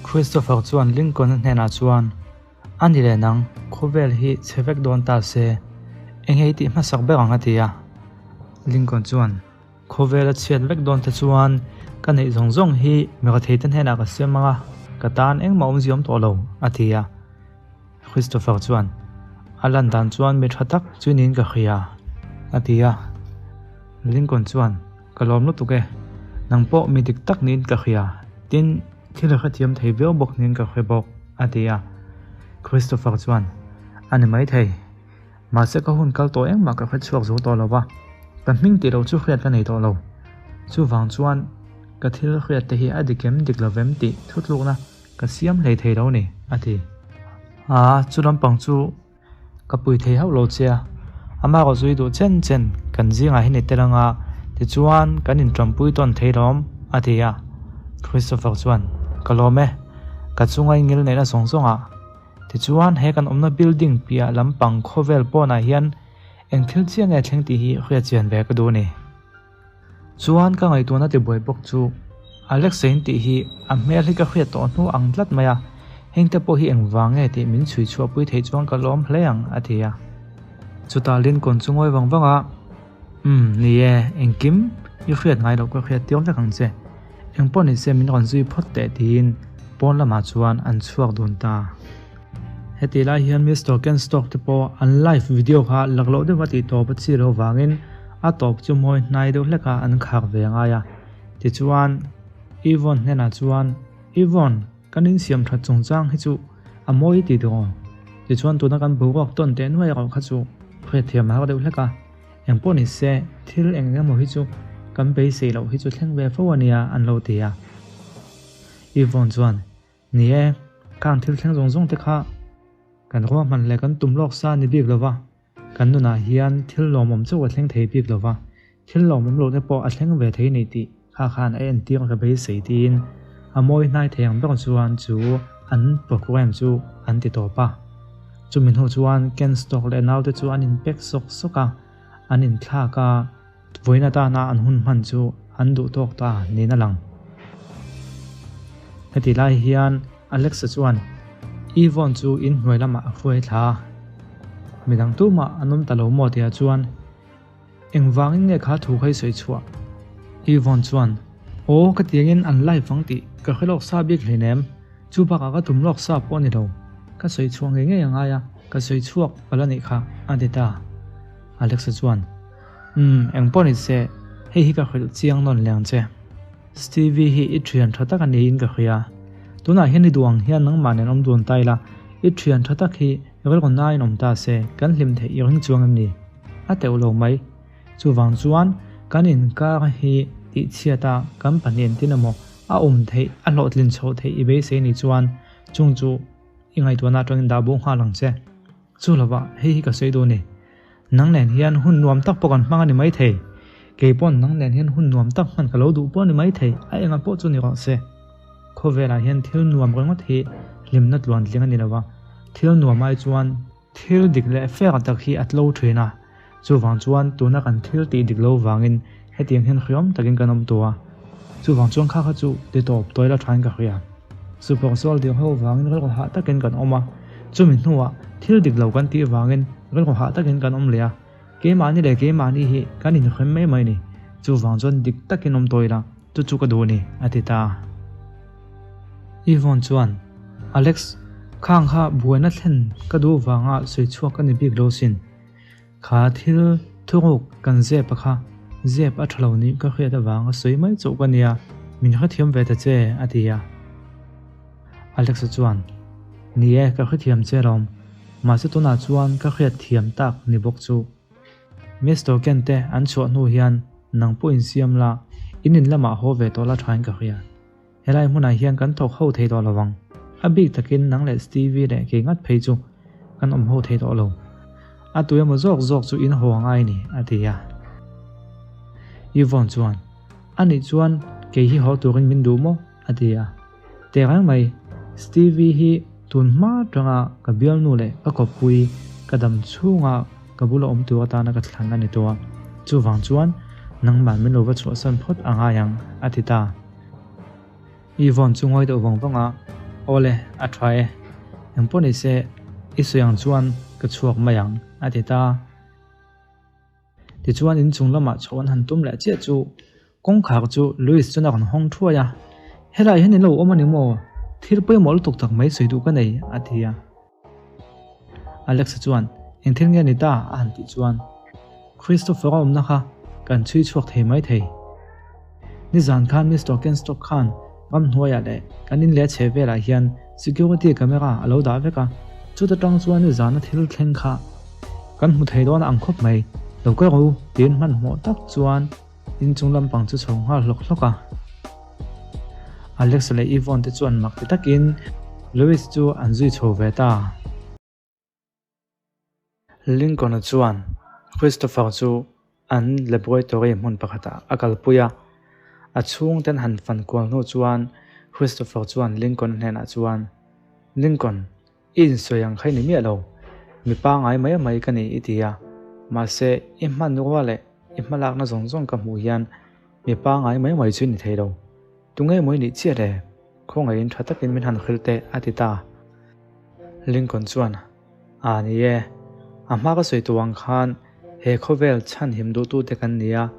[SPEAKER 1] Christopher chuan Lincoln-a hnenah chuan A ni leh nang, khawvel hi chhe vek dawn ta se, eng nge i tih hmasak ber ang a ti a. Lincoln chuan. Khawvel a chhiat vek dawn te chuan ka neih zawng zawng hi mirathei te hnenah ka siam ang a, ka tan engmah awmzia awm tawh lo, a ti a. Christopher chuan, A lan dan chuan mi tha tak chu niin ka hria, a ti a. Lincoln chuan, Ka lawm lutuk e, nang pawh mi dik tak niin ka hria, tin, thil a hrethiam thei viau bawk niin ka hre bawk, a ti a. Christopher chuan, A ni maithei. Mahse ka hun kal tawh engmah ka hre chhuak zo tawh lo va, ka hming tih loh chu hriat ka nei tawh lo. Chuvang chuan Ka thil hriat te hi a dik em dik lo vem tih thutlukna ka siam hlei thei lo ni, a ti. A, chu lampang chu ka pui thei hauh lo che a, amah ka zui duh chen chen kan zingah hi ni tel anga tichuan kan inṭampui tawn thei lawm, a ti a. Christopher chuan, Ka lawm e, ka chunga i ngil neihna zawng zawngah. Tichuan he kan awmna building piah lampang khawvel pawnah hian eng thil chiah nge thleng tih hi hriatchian ve ka duh a ni. Chuan ka ngaihtuahna tibuai bawk chu Alexa in tih hi a hmel hi ka hriat tawh hnu ang tlat mai a, hengte pawh hi engvang nge tih min chhui chhuahpui theih chuan ka lawm hle ang a ti a. Chutah Lincoln chu ngawi vang vang a, Umm, ni e, engkim i hriat ngai loh ka hriat tir vek ang che. Engpawh ni se min rawn zui phawt teh tiin pawn lamah chuan an chhuak dun ta. Hetih lai hian Mister Kenstock te pawh an live video kha lakloh deuh a tih tawp a chi loh vangin a tawp chu mawi hnai deuh hlek a an khak ve ngai a. Tichuan Yvonne hnenah chuan, Yvonne, kan insiam that chungchang hi chu a mawi ti duh aw. Tichuan tuna kan boruak tawn teh nuai erawh kha chu hriatthiam a har deuh hlek a. Engpawh ni se, thil eng emaw hi chu kan beisei loh hi chu thleng ve fo a nia an lo ti a. Yvonne chuan, Ni e, khang thil thleng zawng zawng te kha kan ruahman leh kan tum lawk sa a ni bik lo va, kan nunah hian thil lawmawm chauh a thleng thei bik lo va, thil lawmawm loh te pawh a thleng ve thei ni tih kha khan a entir ka beisei tiin a mawi hnai thei ang ber chuan chu an program chu an ti tawp a. Chumi hnu chuan Ken Stock leh naute chu an inpek sawk sawk a, an inthlak a. Vawiin atana an hun hman chu an duh tawk ta niin a lang. Heti lai hian Alexa chuan Yvonne chu in hnuai lamah a hruai thla a, midang tumah an awm ta lo maw tihah chuan engvangin nge kha thu kha i sawi chhuah? Yvonne chuan Aw ka tiangin an live ang tih ka hre lawk sa bik hleinem, chu bakah ka tum lawk sa pawh a ni lo, ka sawi chhuah ngei ngei a ngai a, ka sawi chhuak palh a nih kha a ti ta. Alexa chuan. Umm, eng pawh ni se, hei hi ka hrilh chiang nawn leh ang che. Stevie hi i thian tha tak a niin ka hria. Tunah hian i duh ang hian nangmah nen awm dun ta ila, i thian tha tak hi rilru nain awm ta se, kan hlim theih i ring chuang em ni? A teuh lo mai. Chuvang chuan kan inkar hi tihchhiat a kan pahnih entin emaw a awm theih, a hlawhtlin chhoh theih i beisei ni chuan chung chu i ngaihtuahna atangin dah bo nghal ang che. Chu lovah hei hi ka sawi dawn e. Nang nen hian hun nuam tak pawh kan hmang a ni maithei. Kei pawn nang nen hian hun nuam tak hman ka lo duh pawh a ni maithei, a enga pawh chu ni rawh se. Khawvelah hian thil nuam ringawt hi hlimna tluantling a ni lo a, thil nuam ai chuan thil dik leh fer tak hi a tlo thin a, chuvang chuan tuna kan thil tih dik lo vangin hetiang hian hriawm takin kan awm tawh a, chuvang chuan kha kha chu ti tawp tawi la thain ka hria. Supawk sual ding ho vangin rilru hah takin kan awm a, chumi hnuah thil dik lo kan tih vangin rilru hah takin kan awm leh a, keimahni leh keimahni hi kan inhrem mai mai a ni, chuvang chuan dik takin awm tawh ila, chu chu ka duh a ni, a ti ta. Yvonne chuan, Alex, khang kha buaina thlen ka duh vanga sawi chhuak ka ni bik lo sin. Kha thil thuruk kan zep a kha, zep a tha lo nih ka hriat avanga sawi mai chauh ka nia, min hrethiam ve ta che, a ti a. Alexa chuan, Ni e, ka hrethiam che alawm, mahse tunah chuan ka hriatthiam tak ni bawk chu. Mister Ken te an chhuah hnu hian nang pawh insiam la, in in lamah haw ve tawh la thain ka hria. Helai hmunah hian kan thawk ho thei tawh lo vang. A bik takin nang leh Stevie leh kei ngat phei chu kan awm ho thei tawh lo. A tu emaw zawk zawk chu in haw a ngai ni, a ti a. Yvonne chuan, A nih chuan kei hi haw turin min duh maw? a ti a. Tehreng mai, Stevie hi tun hma atanga ka bialnu leh ka kawppui ka dam chhunga ka bula awm tur atana ka thlan a ni tawh a. Chuvang chuan nangmah min lo va chhuahsan phawt a ngai ang, a ti ta. Yvonne chu ngawi deuh vang vang a, Awle, a tha e. Engpawh ni se, i sawi ang chuan ka chhuak mai ang, a ti ta. Tichuan inchung lamah chhoh an han tum leh chiah chu kawngkhar chu Louis chuan a rawn hawng thuai a, Helai hian in lo awm a ni maw? Thil pawimawh lutuk tak mai sawi duh ka nei, a ti a. Alexa chuan, Eng thil nge ni ta? a han tih chuan, Christopher a awmna kha kan chhui chhuak thei mai thei. Nizan khan Mister Kenstock khan ramhnuaiah leh kan in leh chhe velah hian security camera a lo dah vek a, chuta tang chuan nizana thil thleng kha kan hmu thei dawn a ang khawp mai. Lo kal ru tiin hmanhmawh tak chuan inchung lampang chu chho nghal hlawk hlawk a. Alex leh Yvonne te chuan mak ti takin Louis chu an zui chho ve ta. Lincoln-a chuan Christopher chu an laboratory hmun pakhatah a kalpui a. A chhungten han fan kual hnu chuan Christopher chuan Lincoln-a hnenah chuan, Lincoln, I insawi ang kha i ni miah lo. Mi pangai mai mai ka ni i ti a, mahse i hmanrua leh i hmalakna zawng zawng ka hmuh hian mi pangai mai mai chu i ni thei lo. Tunge maw i nih chiah le? Khawngaihin tha takin min han hrilh teh a ti ta. Lincoln chuan, A ni e, a hma ka sawi tawh ang khan he khawvel chhanhim duhtute kan ni a,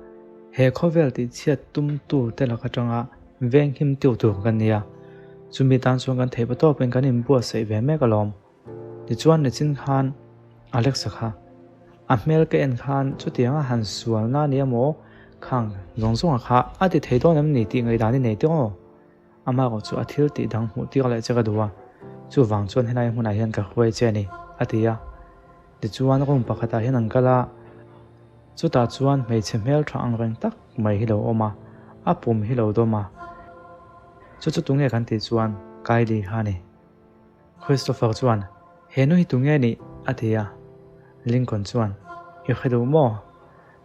[SPEAKER 1] he khawvel tihchhiat tumtute lak atanga venghim tiu tur kan ni a, chumi tan chuan kan theih patawpin kan inbuatsaih ve mek alawm. Tichuan nichin khan Alexa kha a hmel ka en khan chutianga han sualna a ni emaw khang zawng zawnga kha a ti thei dawn em ni tih ngaihdan i nei tawh aw. Amah erawh chu a thil tih dang hmuh tir leh che ka duh a, chuvang chuan helai hmunah hian ka hruai che a ni, a ti a. Tichuan room pakhatah hian an kal a, chutah chuan hmeichhe hmeltha ang reng tak mai hi lo awm a, a pum hi lo dawm a. Chu chu tunge kan tih chuan Kylie kha a ni. Christopher chuan, He nu hi tunge nih? a ti a. Lincoln chuan, I hre duh maw?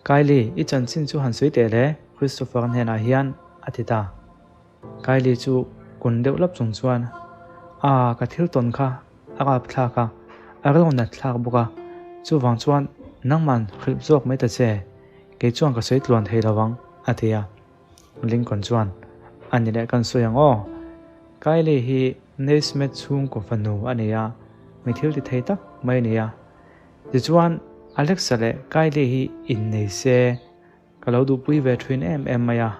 [SPEAKER 1] Kylie, i chanchin chu han sawi teh le, Christopher hnenah hian a ti ta. Kylie chu kun deuh lap chung chuan, Aa, ka thil tawn kha a rap thlak a, a reu nat thlak bawk a, chuvang chuan nangman hrilh zawk mai ta che, kei chuan ka sawi tluan thei lo ang, a ti a. Lincoln chuan, A ni leh kan sawi ang aw. Kylie hi Naismith chhungkaw fanu a ni a, mi thil ti thei tak mai a ni a. Tichuan, Alexa leh Kylie hi innei se, Ka lo duhpui ve thin em em mai a,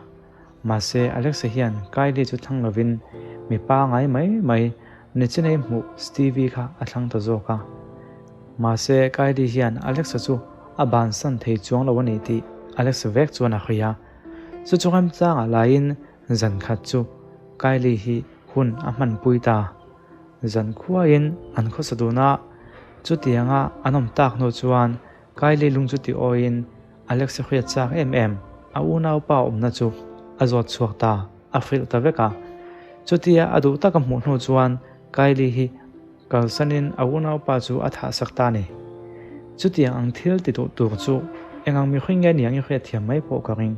[SPEAKER 1] mahse Alexa hian Kylie chu thlang lovin mi pangai mai mai Nichinei hmuh Stevie kha a thlang ta zawk a. Mahse Kylie hian Alexa chu a bansan thei chuang lo a ni tih Alexa vek chuan a hria. Chu chu remchangah laiin zan khat chu Kylie hi hun a hmanpui ta. Zan khuaiin an khawsa dun a, chutianga an awm tak hnu chuan Kylie lung chu ti awiin Alex a hriat chak em em, a unaupa awmna chu a zawt chhuak ta, a hrilh ta vek a. Chutia a duh taka hmuh hnu chuan Kylie hi kalsanin a unaupa chu a thahsak ta a ni. Chutiang ang thil ti duh tur chu eng ang mihring nge niang i hriat thiam mai pawh ka ring.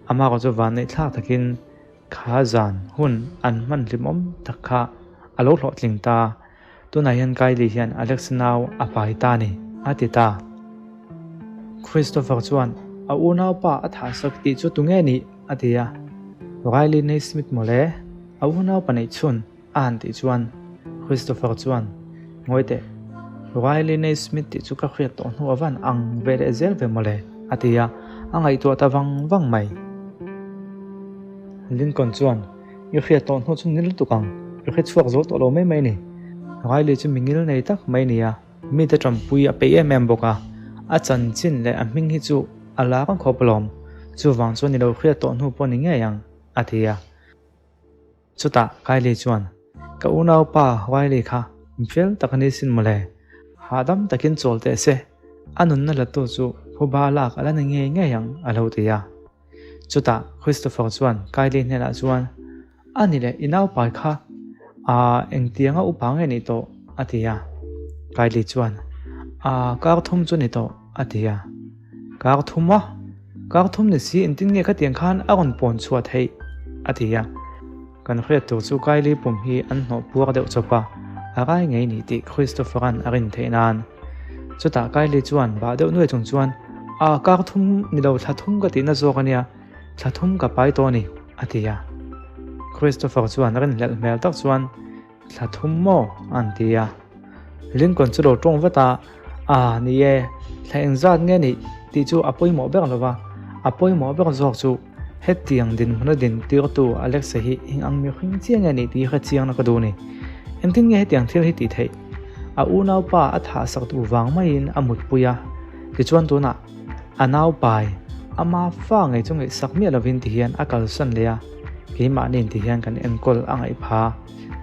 [SPEAKER 1] Amah chu vanneih thlak takin Kha zan hun an hman hlimawm tak kha a lo hlawhtling ta. Tunah hian Kylie hian Alex nau a pai ta a ni, a ti ta. Christopher chuan a unaupa a thahsak tih chu tunge nih? a ti a. Riley Naismith mawle, a unaupa neih chhun. A han tih chuan Christopher chuan, Ngawi teh, Riley Naismith tih chu ka hriat tawh hnu a van ang ve leh zel ve mawle, a ti a, a ngaihtuah ta vang vang mai. Lincoln chuan, I hriat tawh hnu chu ni lutuk ang, i hre chhuak zo tawh lo mai mai ni. Riley chu mi ngil nei tak mai ni a, mite tanpui a peih em em bawk a, a chanchin leh a hming hi chu a lar ang khawp alawm, chuvang chuan i lo hriat tawh hnu pawh ni ngei ang, a ti a. Chutah Kylie chuan, Ka unaupa Riley kha fel tak a ni sin mawle, hahdam takin chawl teh se, a nunna latu chu phuba lak a la ni ngei ngei ang a lo ti a. Chutah Christopher chuan Kylie hnenah chuan, A ni leh i naupai kha aa engtianga upa nge nih tawh? a ti a. Kylie chuan, Aa kar thum chu ni tawh a ti a. Kar thum a? Kar thum ni si engtin nge khatiang khan a rawn pawn chhuah theih? a ti a. Kan hriat tur chu Kylie pum hi an hnawh puar deuh chawp a, a rai ngei ni tih Christopher-a'n a rin theih nan. Chutah Kylie chuan bah deuh nuai chung chuan, A, kar thum ni lo thla thum ka tihna zawk a nia, thla thum ka pai tawh a ni, a ti a. Christopher chuan rinhlelh hmel tak chuan, Thla thum maw? an ti a. Lincoln chu lo tawng vat a, A, ni e, thla engzat nge nih tih chu a pawimawh ber lo va, a pawimawh ber zawk chu hetiang dinhmuna din tirtu Alexa hi eng ang mihring chiah nge nih tih hre chiangna ka duh a ni. Engtin nge hetiang thil hi tih theih? A unaupa a thahsak duh vang maiin a mutpui a, tichuan tunah a naupai ama fa ngei chu ngaihsak miah lovin tihian a kalsan leh a, keimahniin tihian kan enkawl a ngaih pha.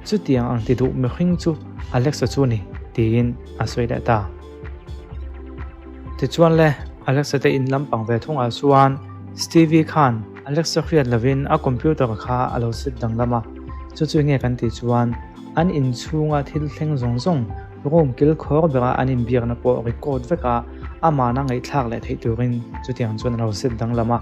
[SPEAKER 1] Chutiang ang ti duh mihring chu Alexa chu a ni, tiin a sawi leh ta. Tichuan le, Alexa te in lampang ve thungah chuan Stevie khan. Alexa hriat lovin a computer kha a lo set danglam a, chu chu enge kan tih chuan an inchhunga thil thleng zawng zawng room kilkhawr bera an inbiakna pawh record vek a, amahna ngaihthlak leh theih turin chutiang chuan a lo set danglam a.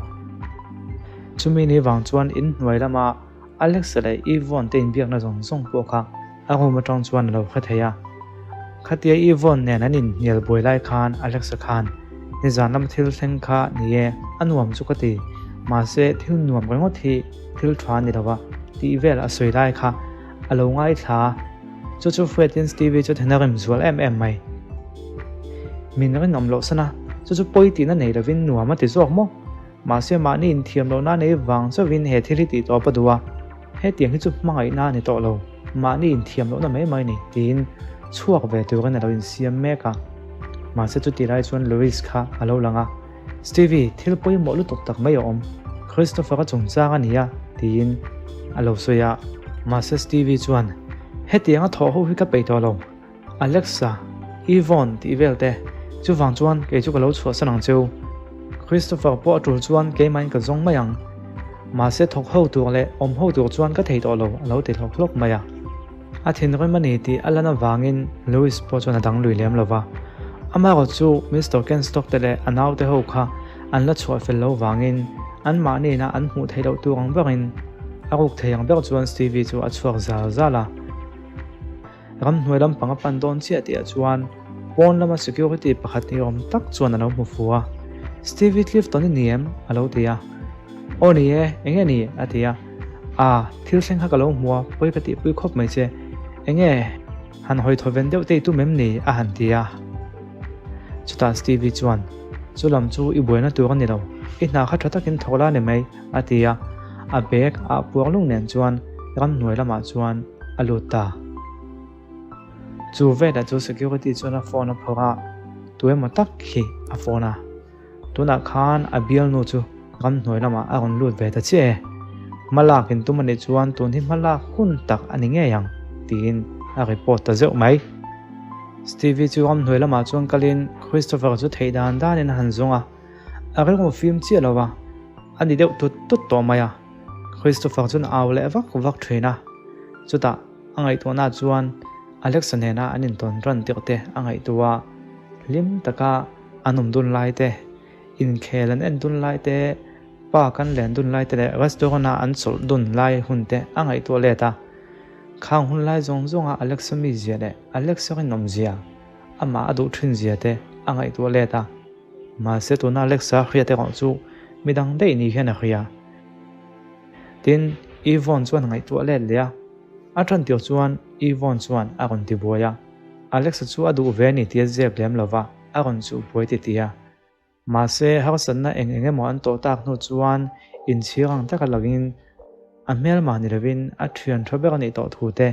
[SPEAKER 1] Chumi ni vang chuan inhnuai lama Alexa leh Yvonne te inbiakna zawng zawng pawh kha a room atang chuan a lo hre thei a. Khatia Yvonne nen an inhnial buai lai khan Alexa khan, Nizan lama thil thleng kha ni e, a nuam chu ka ti, mahse thil nuam ringawt hi thil tha a ni lo a, tih vel a sawi lai kha a lo ngaithla a. Chu chu Fred-in Stevie chu then a rim zual em em mai. Min rinawm loh san a, chu chu pawi tihna nei lovin nuam a ti zawk maw? Mahse mahni inthiam lohna nei vang chauhin he thil hi tih tawp a duh a, hetiang hi chu hmangaihna a ni tawh lo, mahni inthiam lohna mai mai a ni tiin chhuak ve turin a lo insiam mek a. Mahse chutih lai chuan Louis kha a lo lang a, Stevie, thil pawimawh lutuk tak mai a awm, Christopher-a chungchang a ni a tiin a lo sawi a. Mahse Stevie chuan, Hetianga thawh ho hi ka peih tawh lo, Alexa, Yvonne tih vel te, chuvang chuan kei chu ka lo chhuahsan ang cheu. Christopher pawh a tul chuan keimahin ka zawng mai ang. Mahse thawk ho tur leh awm ho tur chuan ka thei tawh lo a lo ti hlawk hlawk mai a. A thinrim a ni tih a lan avangin Louis pawh chuan a dang lui lem lo va. Amaherawh chu Mister Kenstock te leh a naute ho kha an la chhuah fel lo vangin anmahni ina an hmuh theih loh tur ang berin a ruk thei ang ber chuan Stevie chu a chhuak zal zal a. Ramhnuai lampang a pan dawn chiah tihah chuan pawn lama security pakhat ni awm tak chuan a lo hmu fu a. Stevie Clifton i ni em? a lo ti a. Aw ni e, eng nge ni? a ti a. Ah, thil thleng kha ka lo hmu a, pawi ka tihpui khawp mai che. Eng nge? Han hawi thaw ven deuh te i tum em ni? a han ti a. Chutah Stevie chuan, Chu lam chu i buaina tur a ni lo, i hna kha tha takin thawk la ni mai, a ti a. A bag ah puak lung nen chuan ramhnuai lamah chuan a lut ta. Chu velah chu security chuan a phone a phawrh a, tu emaw tak hi a phone a. Tunah khan a bialnu chu ramhnuai lamah a rawn lut ve ta chiah e. Hmalak in tum a nih chuan tun hi hmalak hun tak a ni ngei ang tiin a report ta zeuh mai. Stevie chu ramhnuai lamah chuan kalin Christopher chu theih dan danin a han zawng a, a rilru fim chiah lo a, a ni deuh tut tut tawh mai a. Christopher chuan a au leh vak vak thin a, chutah a ngaihtuahna chuan Alexa nena an intawn ran tirh te a ngaihtuah a, hlim taka an awm dun lai te, inkhel an en dun lai te, park an len dun lai te leh restaurant a an chawlh dun lai hun te a ngaihtuah let a. Khang hun lai zawng zawnga Alexa mizia leh Alexa rinawmzia, amah a duh thin zia te a ngaihtuah let a. Mahse tuna Alexa hriat erawh chu midang daih ni hian a hria. Tin, Yvonne chuan ngaihtuah let leh a. A tan tir chuan Yvonne chuan a rawn ti buai a. Alexa chu a duh ve a ni tih a zep lem lo va, a rawn chuh buai ti ti a. Mahse, harsatna eng eng emaw an tawh tak hnu chuan inchhir ang taka langin a hmelmah ni lovin a thian tha ber a nih tawh thu te,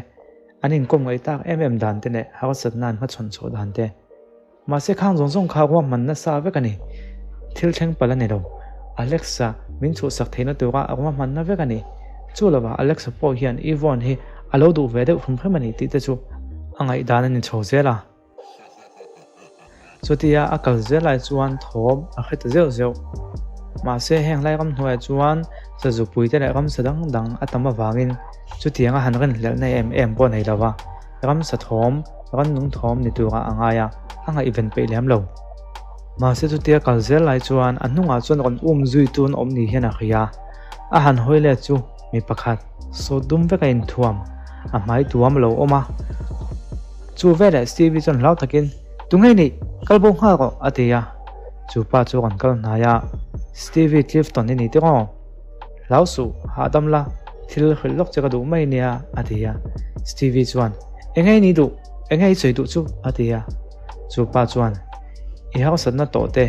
[SPEAKER 1] an inkawm ngaih tak em em dan te leh harsatna an hmachhawn chhuah dan te. Mahse khang zawng zawng kha ruahman nasa vek a ni. Thil thleng palh a ni lo. Alexa min chhuhsak theihna tura a ruahmanna vek a ni. Chu lovah Alexa pawh hian Yvonne hi a lo duh ve deuh hrim hrim a ni tih te chu a ngaihdan a ni chho zel a. Chutia a kal zel lai chuan thawm a hre ta zeuh zeuh. Mahse heng lai ramhnuaiah chuan sazupui te leh ramsa dang dang a tam avangin chutiang a han rinhlelhna em em pawh a nei lo va. Ramsa thawm, rannung thawm ni turah a ngai a, a ngaihven peih lem lo. Mahse chutia kal zel lai chuan a hnungah chuan rawn um zui tun awm ni hian a hria. A han hawi let chu mi pakhat sawt dum vek a inthuam, a hmai tuam a lo awm a. Chu veleh Stevie chuan hlau takin, Tunge nih? Kal bo nghal rawh, a ti a. Chu pa chu rawn kal hnai a, Stevie Clifton i ni tiraw? Hlau suh, hahdam la, thil hrilh lawk che ka duh mai nia, a ti a. Stevie chuan, Enge i nih duh? Enge i sawi duh chu? a ti a. Chu pa chuan, I harsatna tawh te,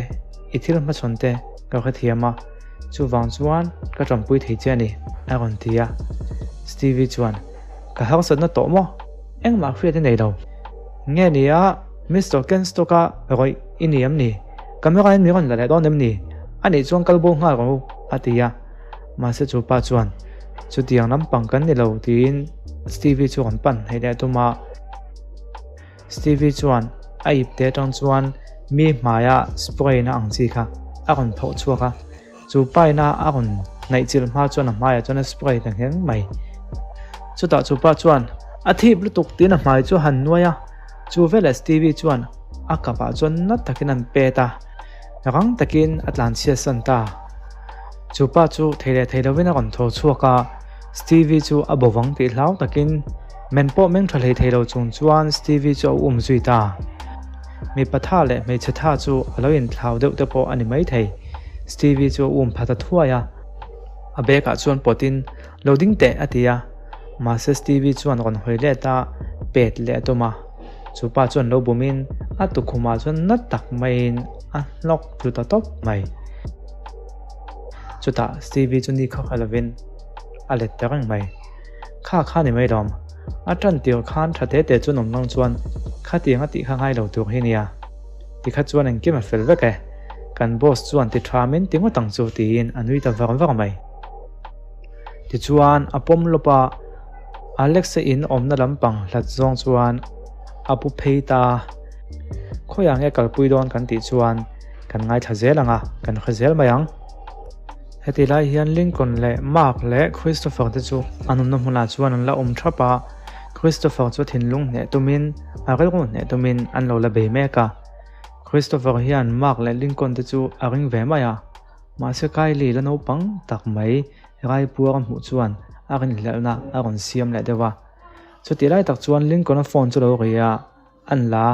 [SPEAKER 1] i thil hmachhawn te ka hrethiam a, chuvang chuan ka tanpui thei che a ni, a rawn ti a. Stevie chuan, Ka harsatna tawh maw? Engmah hriat i nei lo. Nge ni a, Mister Kenstock-a rawih i ni em ni? Camera in mi rawn la leh dawn em ni? A nih chuan kal bo nghal rawh u, a ti a. Mahse chu pa chuan, Chutiang lampang kan ni lo, tiin Stevie chu rawn pan hnaih leh tum a. Stevie chuan a ipte atang chuan mi hmaia spray na ang chi kha a rawn phawh chhuak a. Chu pa ina a rawn hnaih chilh hma chuan a hmaiah chuan a spray ta ngheng mai. Chutah chu pa chuan a thip lutuk tiin a hmai chu a han nuai a, chu veleh Stevie chuan a kapah chuan na takin an pet a, rang takin a tlanchhiat san ta. Chu pa chu thei leh thei lovin a rawn tho chhuak a, Stevie chu a bo vang tih hlau takin men pawh meng tha hlei thei lo chung chuan Stevie chu a um zui ta. Mipa tha leh hmeichhe tha chu a lo inthlau deuh te pawh a ni maithei. Stevie chu a um pha ta thuai a, a bag ah chuan pawtin lo ding teh a ti a, mahse Stevie chuan rawn hawi let a, pet leh a tum a. Chu pa chuan lo bumin a tukhumah chuan na tak maiin a hnawk tlu ta tawp mai. Chutah Stevie chu ni kha kha lovin a let ta reng mai. Kha kha ni mai lawm. A tan tir khan tha te te chu nawm lang chuan khatiang a tih kha ngai lo tur hi nia. Tikha chuan engkim a fel vek e. Kan boss chuan ti tha min ti ngawt ang chu tiin a nui ta var var mai. Tichuan a pawm lawp a, Alex-a in awmna lampang hlat zawng chuan a pu phei ta. Khawiah nge kalpui dawn kan tih chuan kan ngaithla zel ang a, kan hre zel mai ang. Heti lai hian Lincoln leh Mark leh Christopher te chu an awmna hmunah chuan an la awm thap a, Christopher chu thinlung hneh tumin, a rilru hneh tumin an lo la bei mek a. Christopher hian Mark leh Lincoln te chu a ring ve mai a, mahse Kylie la naupang tak mai Raipuar a hmuh chuan a rinhlelhna a rawn siam leh deuh a. Chutih lai tak chuan Lincoln-a phone chu lo ri a, an la,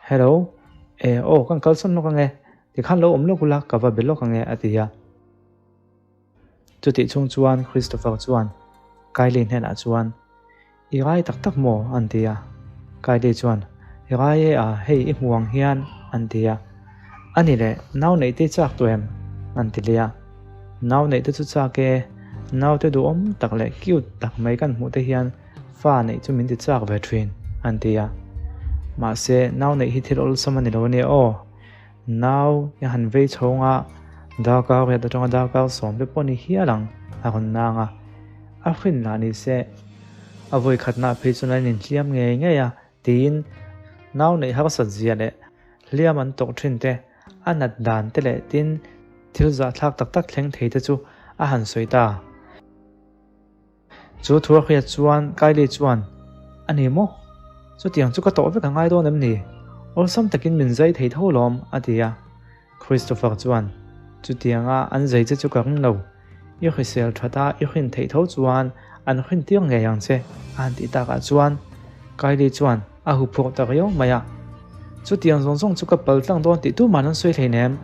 [SPEAKER 1] Hello, e aw kan kalsawn lawk ange, Tikhan lo awm lawk ula ka va be lawk ange a ti a. Chutih chhung chuan Christopher chuan Kylie hnenah chuan, I rai tak tak maw? an ti a. Kylie chuan, I rai e a, hei i hmu ang hian an ti a. A ni leh, nau neih te i chak tawh em? an ti leh a. Nau neih te chu chak e, naute duhawm tak leh cute tak mai kan hmuh te hian Fa neih chu min ti chak ve thin, an ti a. Mahse, nau neih hi thil awlsam a ni lo a nia aw. Nau i han vei chhawng a, darkar riat atanga darkar sawm te pawh ni hial ang, a rawn nang a. A hrin lah ni se, a vawi khatna phei chuan an inhliam ngei ngei a, tiin nau neih harsat zia leh hliam an tawk thin te, a nat dan te leh tin thil zahthlak tak tak thleng thei te chu a han sawi ta. Chu thu a hriat chuan Kylie chuan, A ni maw? Chutiang chu ka tawh vek a ngai dawn em ni? Awlsam takin min zai thei tho lawm, a ti a. Christopher chuan, Chutianga an zai che chu ka ring lo. I hrisel that a i hrin theih tho chuan an hrin tir ngei ang che, a han tih takah chuan Kylie chuan a huphurh ta riau mai a. Chutiang zawng zawng chu ka pal tlang dawn tih tuman an sawi hleinem,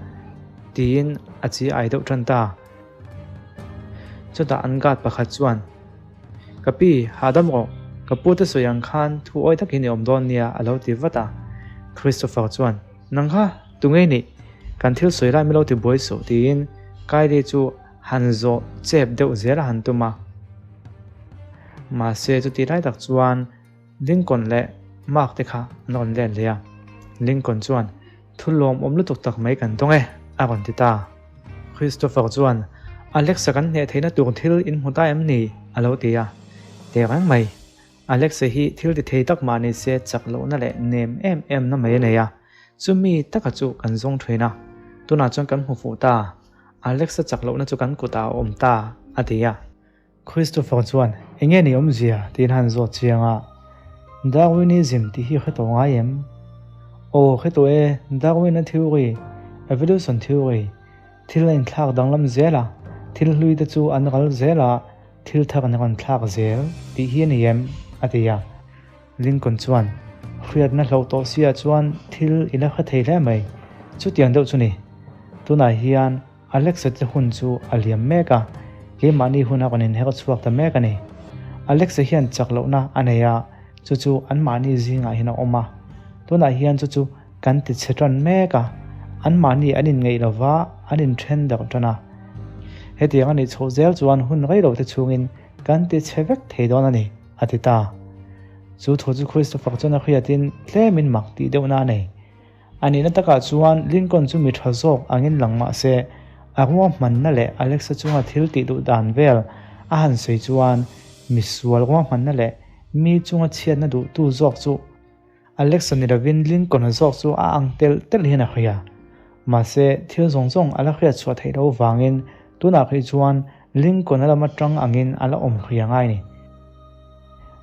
[SPEAKER 1] tiin a chi ai deuh tan ta. Chutah an guard pakhat chuan, Ka pi, hahdam rawh, ka pute sawi ang khan thu awi takin i awm dawn nia a lo ti vat a. Christopher chuan, Nang kha, tu ngei nih? Kan thil sawi lai min lo ti buai suh tiin Kylie chu han zawh chep deuh zel a han tum a. Mahse chutih lai tak chuan Lincoln leh Mark te kha an rawn let leh a. Lincoln chuan, Thu lawmawm lutuk tak mai kan dawng e, a rawn ti ta. Christopher chuan, Alexa kan hneh theihna tur thil in hmu ta em ni? a lo ti a. Teh reng mai. Alexa hi thil ti thei tak mah ni se chak lohna leh nem em em na mai a nei a. Chumi taka chu kan zawng thin a. Tunah chuan kan hmu fuh ta. Alexa chak lohna chu kan kutah a awm ta, a ti a. Christopher chuan, Enge ni awmzia? tiin a han zawt chiang a. Darwinism tih hi hre tawh ngai em? Aw, hre tawh e, Darwin-a theory, evolution theory, thil a inthlak danglam zel a, thil hlui te chu an ral zel a, thil thar an rawn thlak zel tih hi a ni em? a ti a. Lincoln chuan, Hriatna hlauh tawh sia chuan thil i la hre thei hle mai, chutiang deuh chu ni. Tunah hian Alexa te hun chu a liam mek a, keimahni hun a rawn inher chhuak ta mek a ni. Alexa hian chak lohna a nei a, chu chu anmahni zingah hian a awm a. Tunah hian chu chu kan ti chhe tan mek a, anmahni an inngeih lova an inthen darh tan a. Hetiang a nih chhoh zel chuan hun rei lo te chhungin kan ti chhe vek thei dawn a ni, a ti ta. Chu thu chu Christopher chuan a hriatin tlemin mak tih deuhna a nei. A nihna takah chuan Lincoln chu mi tha zawk angin lang mah se, a ruahmanna leh Alexa chunga thil tih duh dan vel a han sawi chuan misual ruahmanna leh mi chunga chhiatna duhtu zawk chu Alexa ni lovin Lincoln-a zawk chu a ang telh telh hian a hria. Mahse, thil zawng zawng a la hriat chhuah theih loh vangin tunah phei chuan. Lincoln-a lama tang angin a la awm hria ngai ni.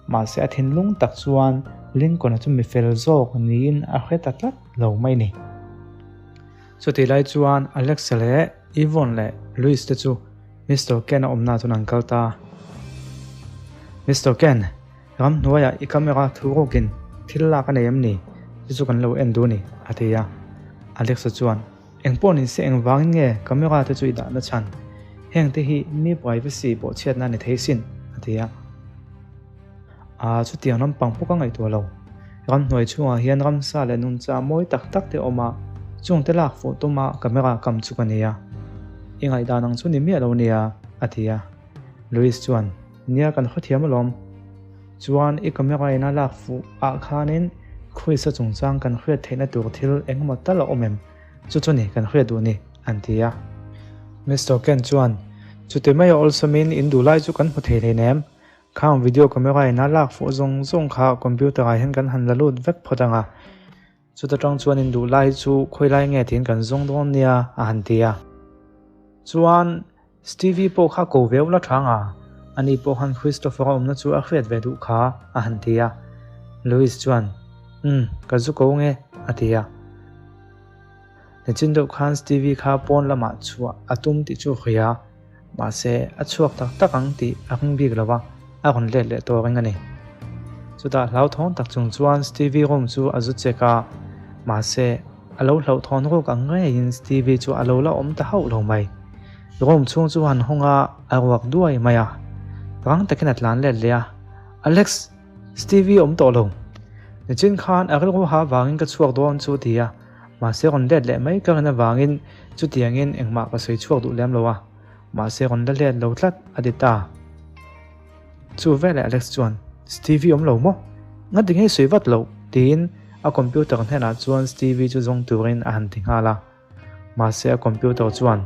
[SPEAKER 1] Mahse a thinlung tak chuan Lincoln-a chu mi fel zawk niin a hre ta tlat lo mai ni. Chutih lai chuan Alex-a leh Yvonne leh Louis te chu Mister Ken-a awmna chuan an kal ta. Mister Ken, ramhnuaiah i camera thu rukin thil lak a nei em ni? Chu chu kan lo en duh a ni, a ti a. Alex-a chuan, Eng pawh ni se engvangin nge camera te chu i dahna chhan? Heng te hi mi privacy bawhchhiatna a ni thei sin, a ti a. Aa, chutiang lampang pawh ka ngaihtuah lo. Ramhnuai chhungah hian ramsa leh nuncha mawi tak tak te a awm a, chung te lak fuh tuma camera kam chu ka nei a. I ngaihdan ang chu ni miah lo nia, a ti a. Louis chuan, Nia kan khawthiam alawm. Chuan i camera in a lak fuh ah khanin Chris-a chungchang kan hriat theihna tur thil engemaw tal a awm em? Chu chu ni kan hriat duh ni, an ti a. Mister Ken chuan, Chuti mai a awlsawmin in duh lai chu kan hmu thei hleinem. Khang video camera in a lak fuh zawng zawng kha computer ah hian kan han la lut vek phawt ang a. Chuta tang chuan in duh lai chu khawi lai nge tiin kan zawng dawn nia, a han ti a. Chuan Stevie pawh kha ko veu la thang a, ani pawh khan Christopher a awmna chu a hriat ve duh kha, a han ti a. Louis chuan, Umm, ka zu ko nge, a ti a. Nichin deuh khan Stevie kha pawn lamah chhuah a tum tih chu a hria a, mahse a chhuak tak tak ang tih a ring bik lo a, a rawn let leh tawh reng a ni. Chutah hlauthawng tak chung chuan Stevie room chu a zu check a, mahse A lo hlauhthawn ruk ang ngeiin Stevie chu a lo la awm ta hauh lo mai. Room chhung chu han hawng a, a ruak duai mai a. Rang takin a tlan let leh a, Alex, Stevie awm tawh lo. Nichin khan a rilru ha vangin ka chhuak dawn chu ti a, mahse rawn let leh mai ka rin avangin chutiangin engmah ka sawi chhuak duh lem lo a, mahse rawn la let lo tlat a ti ta. Chu veleh Alex chuan, Stevie awm lo maw? Ngati ngei sawi vat loh? tiin a computer hnenah chuan Stevie chu zawng turin a han ti nghal a. Mahse a computer chuan,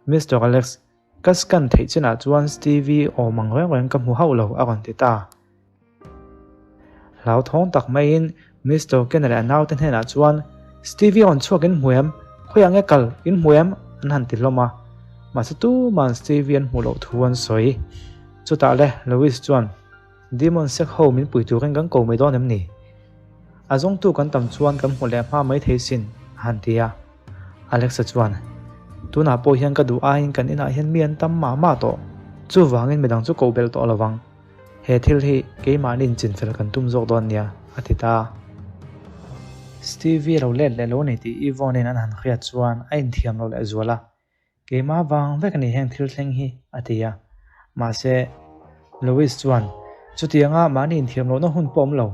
[SPEAKER 1] Mister Alex, ka scan theih chinah chuan Stevie awm ang reng reng ka hmu hauh lo a rawn ti ta. Hlauthawng tak maiin Mister Ken-a leh a naute hnenah chuan, Stevie rawn chhuak in hmu em? Khawiah nge kal in hmu em? an han ti hlawm a. Mahse tuman Stevie an hmuh loh thu an sawi. Chutah le Louis chuan, Demon sek ho min pui turin kan ko mai dawn em ni? A zawngtu kan tam chuan kan hmu leh hma mai thei sin, a han ti a. Alexa chuan, Tunah pawh hian ka duh aiin kan inah hian mi an tam mah mah tawh. Chuvangin midang chu koh belh tawh lo vang. He thil hi keimahni inchinfel kan tum zawk dawn nia, a ti ta. Stevie lo let leh lo ni tih Yvonne-in an han hriat chuan a inthiam lo leh zual a. Keimah vang vek a ni heng thil thleng hi, a ti a. Mahse, Louis chuan, Chutianga mahni inthiam lohna hun pawh awm lo.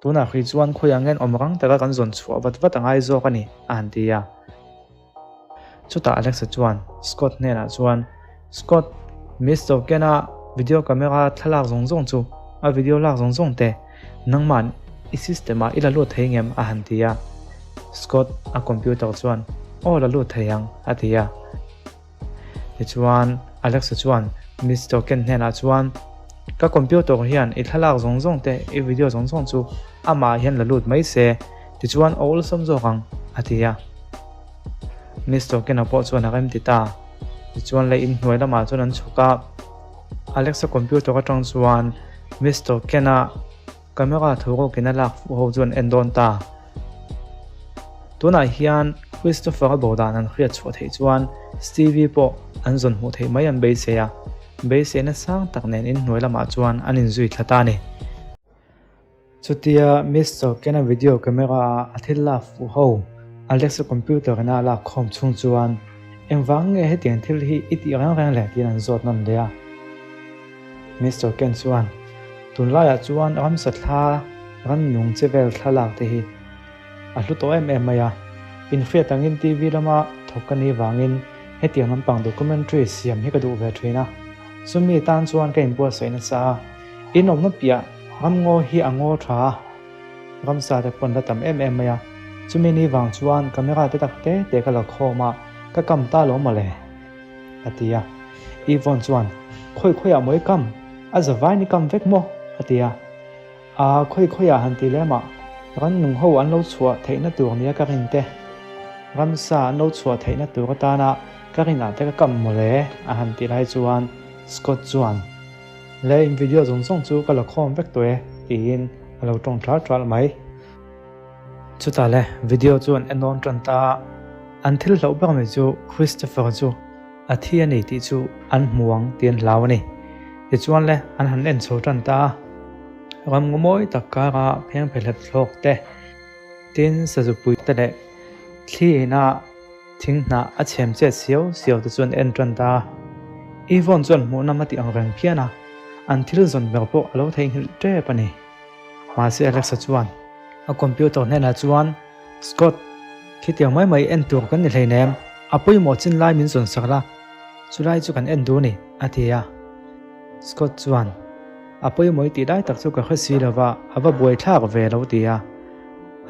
[SPEAKER 1] Tunah hrih chuan khawiah ngen awm rang taka kan zawn chhuah vat vat a ngai zawk a ni, a han ti a. Chutah Alexa chuan Scott hnenah chuan, Scott, Mister Ken-a video camera thlalak zawng zawng chu a video lak zawng zawng te nangman i system-ah i la lut thei ngem? a han ti a. Scott a computer chuan, Aw la lut thei ang, a ti a. Tichuan Alexa chuan Mister Ken hnenah chuan, Ka computer hian i thlalak zawng zawng te i video zawng zawng chu amah hian la lut mai se, tichuan a awlsam zawk ang, a ti a. Mister Ken-a pawh chuan a rem ti ta. Tichuan lei inhnuai lamah chuan an chhuk a, Alexa computer atang chuan Mister Ken-a camera thu rawkin a lak fuh ho chu an en dawn ta. Tunah hian Christopher-a bo dan an hriat chhuah theih chuan Stevie pawh an zawn hmuh theih mai an beisei a, beiseina sang tak nen inhnuai lamah chuan an inzui thla ta a ni. Chutia Mister Ken-a video camera-a a thil lak fuh ho Alexa computer ina a lak khawm chhung chuan engvang nge hetiang thil hi i tih reng reng le tiin an zawt nawn leh a. Mister Ken chuan, Tunlaiah chuan ramsa thla, rannung che vel thlalak te hi a hlu tawh em em mai a. Inhriat angin TV lama thawk ka nih vangin hetiang lampang documentary siam hi ka duh ve thin a. Chumi tan chuan ka inbuatsaih nasa a. In awmna piah ramngaw hi a ngaw tha a, ramsa te pawn la tam em em mai a, chumi ni vang chuan camera te tak te te ka la khawm a, ka kam ta lo mawle, a ti a. Yvonne chuan, Khawi khawiah maw i kam? A za vain i kam vek maw? a ti a. Aa, khawi khawiah han ti lem ah, rannung ho an lo chhuah theihna tur nia ka rin te, ramsa an lo chhuah theihna tur atana. Ka rinah te ka kam mawle a han tih lai chuan Scott chuan, Le in video zawng zawng chu ka la khawm vek tawh e tiin a lo tawng ṭal ṭal mai. Chutah le video chu an en dawn ṭan ta a, an thil hlauh ber mai chu Christopher chu a thi a ni tih chu an hmu ang tih an hlau a ni. Tichuan le an han en chho ṭan ta a, ramngaw mawi tak kara phengphehlep thlawk te, tin sazupui te leh thli ina thing hnah a chhem chet siau siau te chu an en ṭan ta a. Yvonne chuan hmuhnawm a tih ang reng phian a, an thil zawn ber pawh a lo theihnghilh ṭep a ni. Mahse Alexa chuan a computer hnenah chuan, Scott, khitiang mai mai en tur kan ni hleinem, a pawimawh chin lai min zawn sak la, chulai chu kan en duh a ni, a ti a. Scott chuan, A pawimawh i tih lai tak chu ka hre si lova, a va buai thlak ve lo ti a.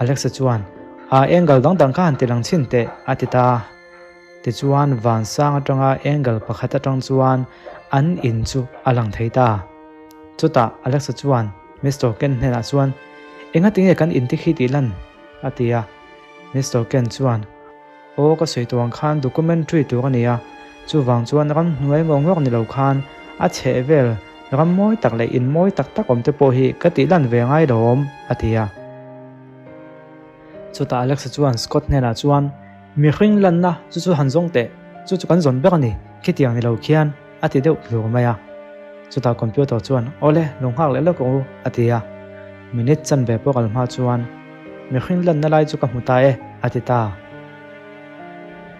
[SPEAKER 1] Alexa chuan, A angle dang dang kha han ti lang chhin teh, a ti ta a. Tichuan vansang atanga angle pakhat atang chuan an in chu a lang thei ta. Chutah Alexa chuan Mister Ken hnenah chuan, Enga tinge kan in te khi tih lan? a ti a. Mister Ken chuan, Aw ka sawi tawh ang khan documentary tur a ni a, chuvang chuan ram hnuai ngawr ngawr ni lo khan a chheh vel ram mawi tak leh in mawi tak tak awm te pawh hi ka tih lan ve ngai lo awm, a ti a. Chutah Alexa chuan Scott hnenah chuan, Mihring lanna chu chu han zawng teh, chu chu kan zawn ber a ni, khitiang ni lo khian, a ti deuh hlur mai a. Chutah computer chuan, Awle, lo nghak leh lawk rawh u, a ti a. Minute chanve pawh kal hma chuan, Mihring lanna lai chu ka hmu ta e, a ti ta.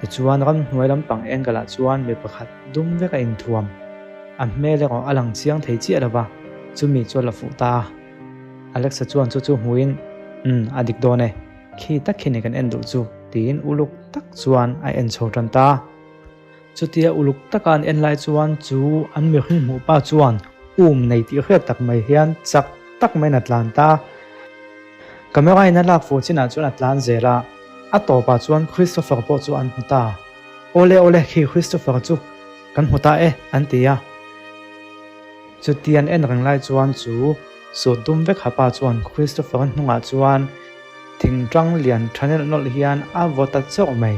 [SPEAKER 1] Tichuan ramhnuai lampang angle ah chuan mi pakhat dum vek a inthuam. A hmel erawh a lang chiang thei chiah lo va, chumi chu a la fuh ta a. Alexa chuan chu chu hmuin, Umm, a dik dawn e. Khi tak khi ni kan en duh chu, tiin uluk tak chuan a en chho tan ta. Chutia uluk taka an en lai chuan chu an mihring hmuh pa chuan um nei tih hriat tak mai hian chak tak maiin a tlan ta. Camera in a lak fuh chinah chuan a tlan zel a, a tawpah chuan Christopher pawh chu an hmu ta. Awle awle khi Christopher chu kan hmu ta e, an ti a. Chutia an en reng lai chuan chu suit dum vek ha pa chuan Christopher-a hnungah chuan thingtang lian tha nelh nawlh hian a vaw ta chauh mai.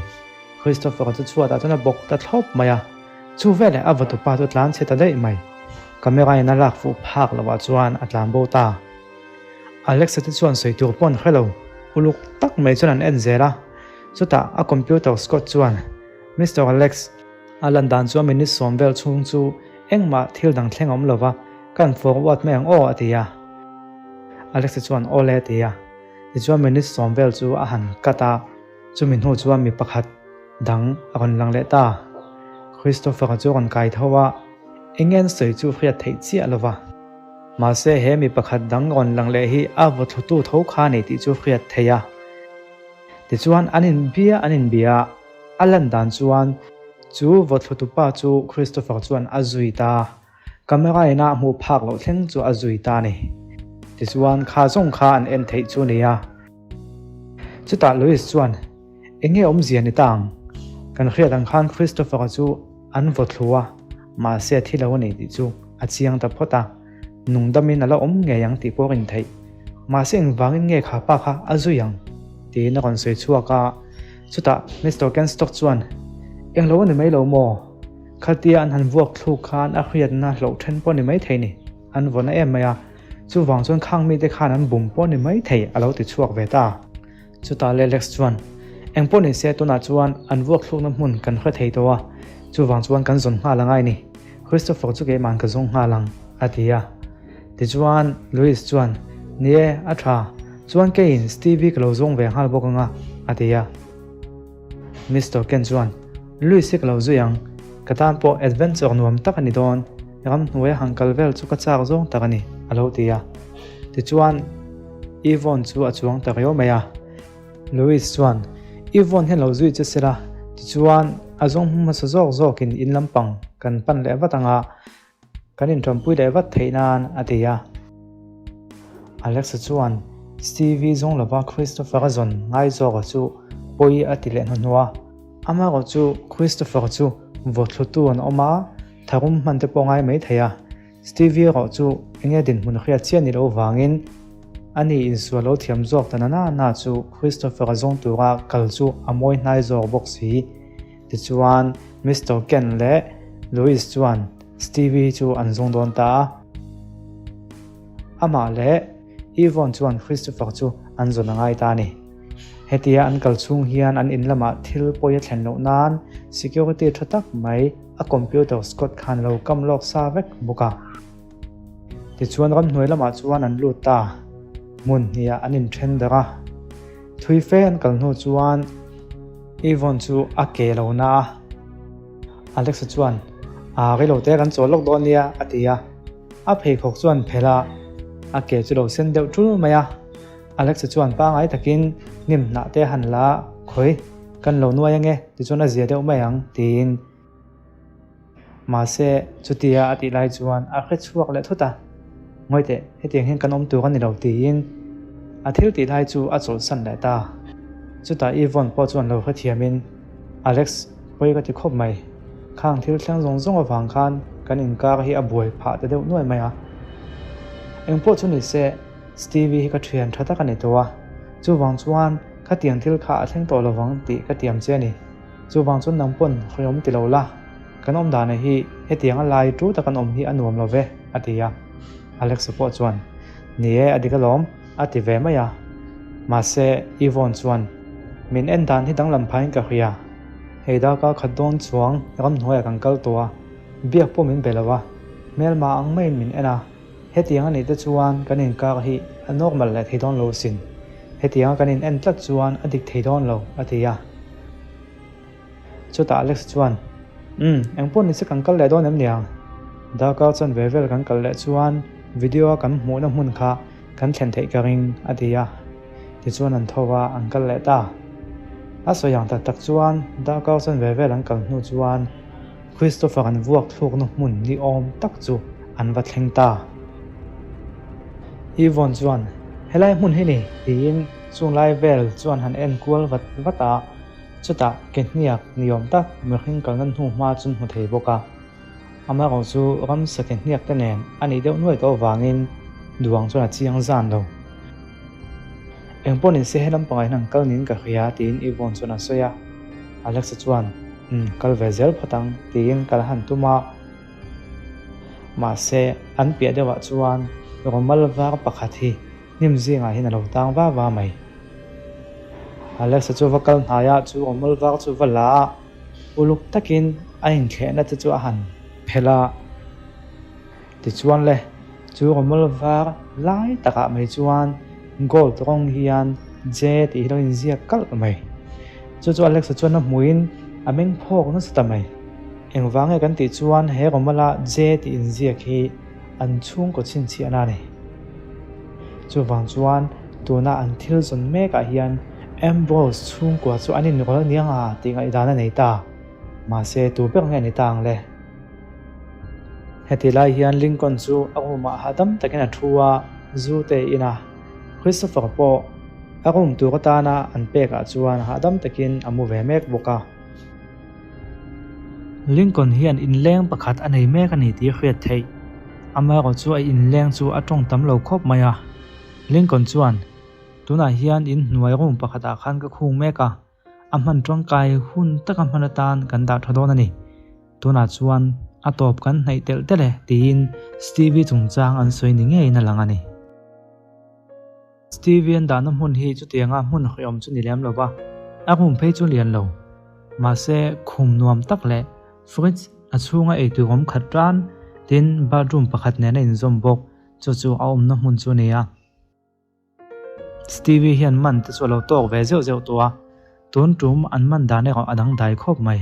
[SPEAKER 1] Christopher-a chu chhuatah chuan a bawk ta thlawp mai a, chu veleh a vawtu pa chu tlan chhe ta daih mai. Camera in a lak fuh phak lohah chuan a tlan bo ta. Alexa te chuan sawi tur pawh an hre lo, uluk tak mai chuan an en zel a. Chutah a computer Scott chuan, Mister Alex, A lan dan chuan minute sawm vel chhung chu engmah thil dang thleng a awm lo va, kan forward mai ang aw a ti a. Alexa chuan aw le a ti a. Tichuan minute sawm vel chu a han cut a, chumi hnu chuan mi pakhat dang a rawn lang leh ta. Christopher-a chu a rawn kai tho a, eng nge an sawi chu hriat theih chiah lo va. Mahse he mi pakhat dang rawn lang leh hi a vawthlutu tho kha a ni tih chu hriat theih a. Tichuan an inbia an inbia a. A lan dan chuan chu vawthlutupa chu Christopher chuan a zui ta, camera in a hmuh phak loh thleng chu a zui ta a ni. Tichuan kha zawng kha an en theih chu a ni a. Chutah Louis chuan, Eng nge awmzia ni ta ang? Kan hriat ang khan Christopher-a chu an vawthlu a, mahse a thi lo a ni tih chu a chiang ta phawt a. Nungdamin a la awm ngei ang tih pawh a rin theih. Mahse engvangin nge kha pa kha a zui ang? tiin a rawn sawi chhuak a. Chutah Mister Kenstock chuan, Englo a ni mai lo maw? Khatia an han vuak thluk khan a hriatna hloh then pawh a ni mai thei ni, an vawn a em mai a. Chuvang chuan khang mite khan an bum pawh a ni mai thei a lo ti chhuak ve ta. Chutah Lelex chuan, Eng pawh ni se tunah chuan an vuak thlukna hmun kan hre thei tawh a, chuvang chuan kan zawn nghal angai ni. Christopher chu keimahn ka zawng nghal ang, a ti a. Tichuan Louis chuan, Ni e, a tha. Chuan keiin Stevie ka lo zawng ve nghal bawk anga, a ti a. Mister Ken chuan, Louis hi ka lo zui ang. Ka tan pawh adventure nuam tak a ni dawn. Ramhnuaia han kal vel chu ka chak zawng tak a ni, a lo ti a. Tichuan Yvonne chu a chuang ta riau mai a. Louis chuan, Yvonne hian lo zui che sela, tichuan a zawng hmu hmasa zawk zawkin in lampang kan pan leh vat anga kan inṭampui leh vat theih nan, a ti a. Alexa chuan Stevie zawng lova Christopher-a zawn ngai zawka chu pawi a ti leh hnuhnuh a. Amaherawh chu Christopher chu vawthlutu an awm a, tharum hman te pawh ngai mai thei a. Stevie erawh chu enge dinhmun hriat chiah ni loh vangin ani insual lo thiam zawk ta na na na chu Christopher-a zawng tura kal chu a mawi hnai zawk bawk si. Tichuan. Mister Ken leh Louis chuan Stevie chu an zawng dawn ta a. Amah leh Yvonne chuan Christopher chu an zawn a ngai ta a ni. Hetia an kal chhung hian an in lamah thil pawi a thlen loh nan security tha tak mai a computer Scott khan lo kam lawk sa vek bawk a. Tichuan ramhnuai lamah chuan an lut ta, hmun hniah an inthen darh a. Thui fe an kal hnu chuan Yvonne chu a ke lo na a. Alexa chuan, Aa rei lo te kan chawl lawk dawn nia, a ti a. A pheikhawk chuan phelh a, a ke chu lo sen deuh tul mai a. Alexa chuan pangai takin hnim hnah te han la a, Khawi, kan lo nuai ange, tichuan a zia deuh mai ang, tiin. Mahse, chutia a tih lai chuan a hre chhuak leh thut a, Ngawi teh, hetiang hian kan awm tur a ni lo tiin a thil tih lai chu a chawlhsan leh ta. Chutah Yvonne pawh chuan lo hrethiamin, Alex, pawi ka ti khawp mai. Khang thil thleng zawng zawng avang khan kan inkar hi a buai phah ta deuh nuai mai a. Engpawh chu ni se, Stevie hi ka thian tha tak a ni tawh a, chuvang chuan khatiang thil kha a thleng tawh lovang tih ka tiam che a ni. Chuvang chuan nang pawn hrehawm ti lo la, kan awm dana hi hetianga lai tu tak an awm hi a nuam lo ve, a ti a. Alexa pawh chuan, Ni e, a dik alawm, a ti ve mai a. Mahse, Yvonne chuan, Min en dan hi danglam phain ka hria. Hei darkar khat dawn chuang ramhnuaiah kan kal tawh a, biak pawh min be lo a, hmelma ang maiin min en a. Hetiang a nih te chuan kan inkar hi a normal leh thei dawn lo sin. Hetianga kan in en tlat chuan a dik thei dawn lo, a ti a. Chutah Alex chuan, Umm, engpawh nise kan kal leh dawn em niang? Darkar chuan ve vel kan kal leh chuan video a kan hmuhna hmun kha kan thlen theih ka ring, a ti a. Tichuan an tho a, an kal leh ta. A sawi ang tak tak chuan darkar chuan ve vel an kal hnu chuan Christopher an vuak thlukna hmun ni awm tak chu an va thleng ta. Yvonne chuan, Helai hmun hi ni, tiin chung lai vel chuan han en kual vat vat a, chutah ke hniak ni awm tak mihring kalna hnu hma chu hmu thei bawk a. Amaherawh chu ramsa ke hniak te nen a nih deuh nuai tawh avangin duang chuan a chiang zan lo. Engpawh ni se helam pangah hian an kal niin ka hria, tiin Yvonne chuan a sawi a. Alexa chuan, Umm, kal ve zel phawt ang, tiin kal a han tum a. Mahse, an piah deuhah chuan rawmal var pakhat hi hnim zingah hian a lo tang va va mai. Alexa chu va kal hnai a, chu rawmal var chu va la a, uluk takin a inthlehna te chu a han phelh a. Tichuan le, chu rawmal var lai takah mai chuan gold rawng hian J tih hi lo inziak kalh mai. Chu chu Alexa chuan a hmuhin a meng phawk nasa ta mai. Engvang nge kan tih chuan he rawmala J tih inziak hi an chhungkaw chhinchhiahna a ni. Chuvang chuan tuna an thil zawn mekah hian Ambrose chhungkua chu an inrawlh aniang a tih ngaihdan a nei ta. Mahse tu ber nge ni ta ang le? Heti lai hian Lincoln chu a room ah hahdam takin a thu a, zu te a in a. Christopher pawh a room tur atana an pek ah chuan hahdam takin a mu ve mek bawk a. Lincoln hian inleng pakhat a nei mek a ni tih a hriat theih. Amaherawh chu a inleng chu a tawng tam lo khawp mai a. Lincoln chuan, Tunah hian inhnuai room pakhatah khan ka khung mek a. A hman tangkai hun taka hman atan kan dah tha dawn a ni. Tunah chuan a tawp kan hnaih telh telh e tiin Stevie chungchang an sawi ni ngeiin a lang a ni. Stevie an dahna hmun hi chutianga hmun hrehawm chu ni lem lo va, a room phei chu lian lo. Mahse khum nuam tak leh fridge a chhunga eitur awm khat ran tin bathroom pakhat nen a inzawm bawk, chu chu a awmna hmun chu a ni a. Stevie hian man te chu a lo tawk ve zeuh zeuh tawh a, tun tum an man dan erawh a dangdai khawp mai.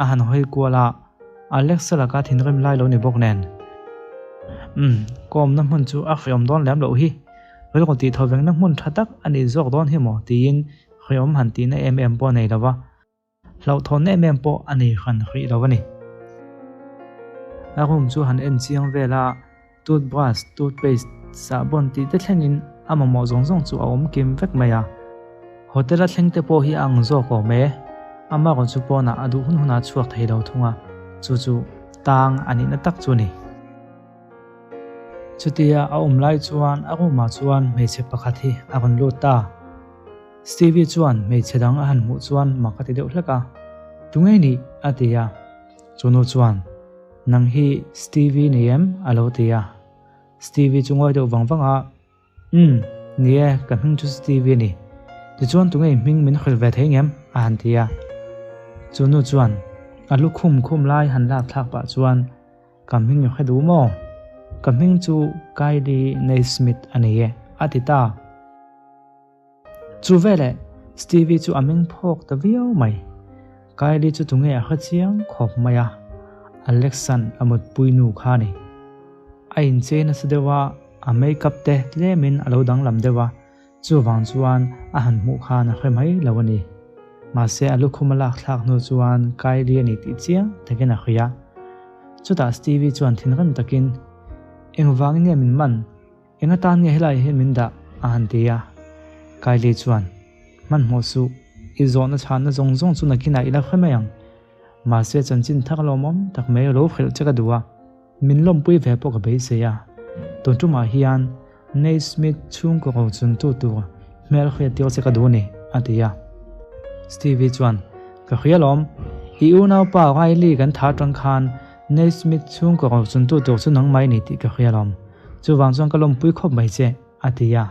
[SPEAKER 1] A han hawi kual a, Alexa laka thinrim lai lo ni bawk nen. Umm, ka awmna hmun chu a hrehawm dawn lem loh hi, rilru tih tho vengna hmun tha tak a nih zawk dawn hi maw tiin hrehawm han tihna em em pawh a nei lo va. Hlauhthawn em em pawh a nei hran hrih lo a ni. A room chu han en chiang vel a, toothbrush, toothpaste, sahbawn tih te thlengin a mamawh zawng zawng chu a awm kim vek mai a. Hotel a thleng te pawh hi a ang zawk awm e. Amaherawh chu pawnah a duh hun hunah chhuak thei lo thung a, chu chu tang a nihna tak chu a ni. Chutia a awm lai chuan a room ah chuan hmeichhe pakhat hi a rawn lut ta. Stevie chuan hmeichhe dang a han hmuh chuan mak a ti deuh hlek a. Tunge nih? a ti a. Chunu chuan, Nang hi Stevie ni em? a lo ti a. Stevie chu ngawi deuh vang vang a, Umm, ni e, ka hming chu Stevie a ni. Tichuan tunge i hming min hrilh ve thei ngem? a han ti a. Chunu chuan a lu khum khum lai han lak thlak pah chuan, Ka hming i hre duh maw? Ka hming chu Kylie Naismith a ni e, a ti ta. Chu veleh Stevie chu a meng phawk ta viau mai. Kylie chu tunge a hre chiang khawp mai a, Alexan a mutpui nu kha a ni. A inchei nasa deuh a, a makeup te tlemin a lo danglam deuh a, chuvang chuan a han hmuh khan a hre mai lo a ni. Mahse a lukhum a lak thlak hnu chuan Kylie a ni tih chiang takin a hria. Chutah Stevie chuan thinrim takin, Engvangin nge min man? Eng atan nge helai hian min dah? a han ti a. Kylie chuan, Hmanhmawh suh, i zawhna chhanna zawng zawng chu nakinah i la hre mai ang. Mahse chanchin thar lawmawm tak mai lo hrilh che ka duh a, min lawmpui ve pawh ka beisei a. Tun tumah hian Naismith chhungkaw ro chuntu tur hmel hriat tir che ka duh a ni, a ti a. Stevie chuan, Ka hria lawm, i unaupa Riley kan tha atang khan Naismith chhungkaw ro chuntu tur chu nangmah i ni tih ka hria lawm. Chuvang chuan ka lawmpui khawp mai che, a ti a.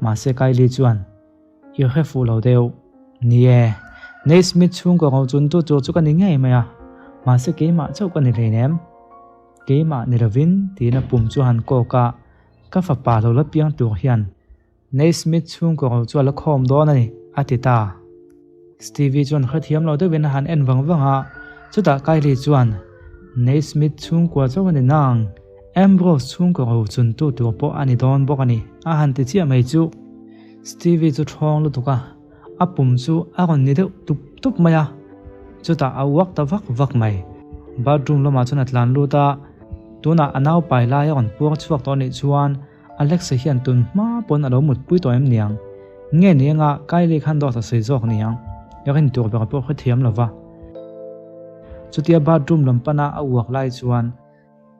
[SPEAKER 1] Mahse Kylie chuan, I hre fuh lo deuh. Ni e, Naismith chhungkaw ro chun tu tur chu ka ni ngei mai a, mahse keimah chauh ka ni hleinem. Keimah ni lovin tiin a pum chu a han kawk a, ka fapa lo la piang tur hian Naismith chhungkaw ro chu a la khawm dawn a ni, a ti ta. Stevie chuan hrethiam lo deuhin a han en vang vang a, chutah Kylie chuan, Naismith chhungkua chauh a ni nang, Ambrose chhungkaw ro chuntu tur pawh a ni dawn bawk a ni, a han ti chiah mai chu. Stevie chu ṭhawng lutuk a, a pum chu a rawn ni deuh tup tup mai a, chutah a uak ta vak vak mai. Bathroom lamah chuan a tlan lut a, tunah a naupai lai a rawn puar chhuak tawh a nih chuan, Alexa hian tun hma pawn a lo mutpui tawh em niang? Nge ni anga Kylie khan dawt a sawi zawk niang? Ka rin tur ber pawh hrethiam lo va. Chutia bathroom lam pana a uak lai chuan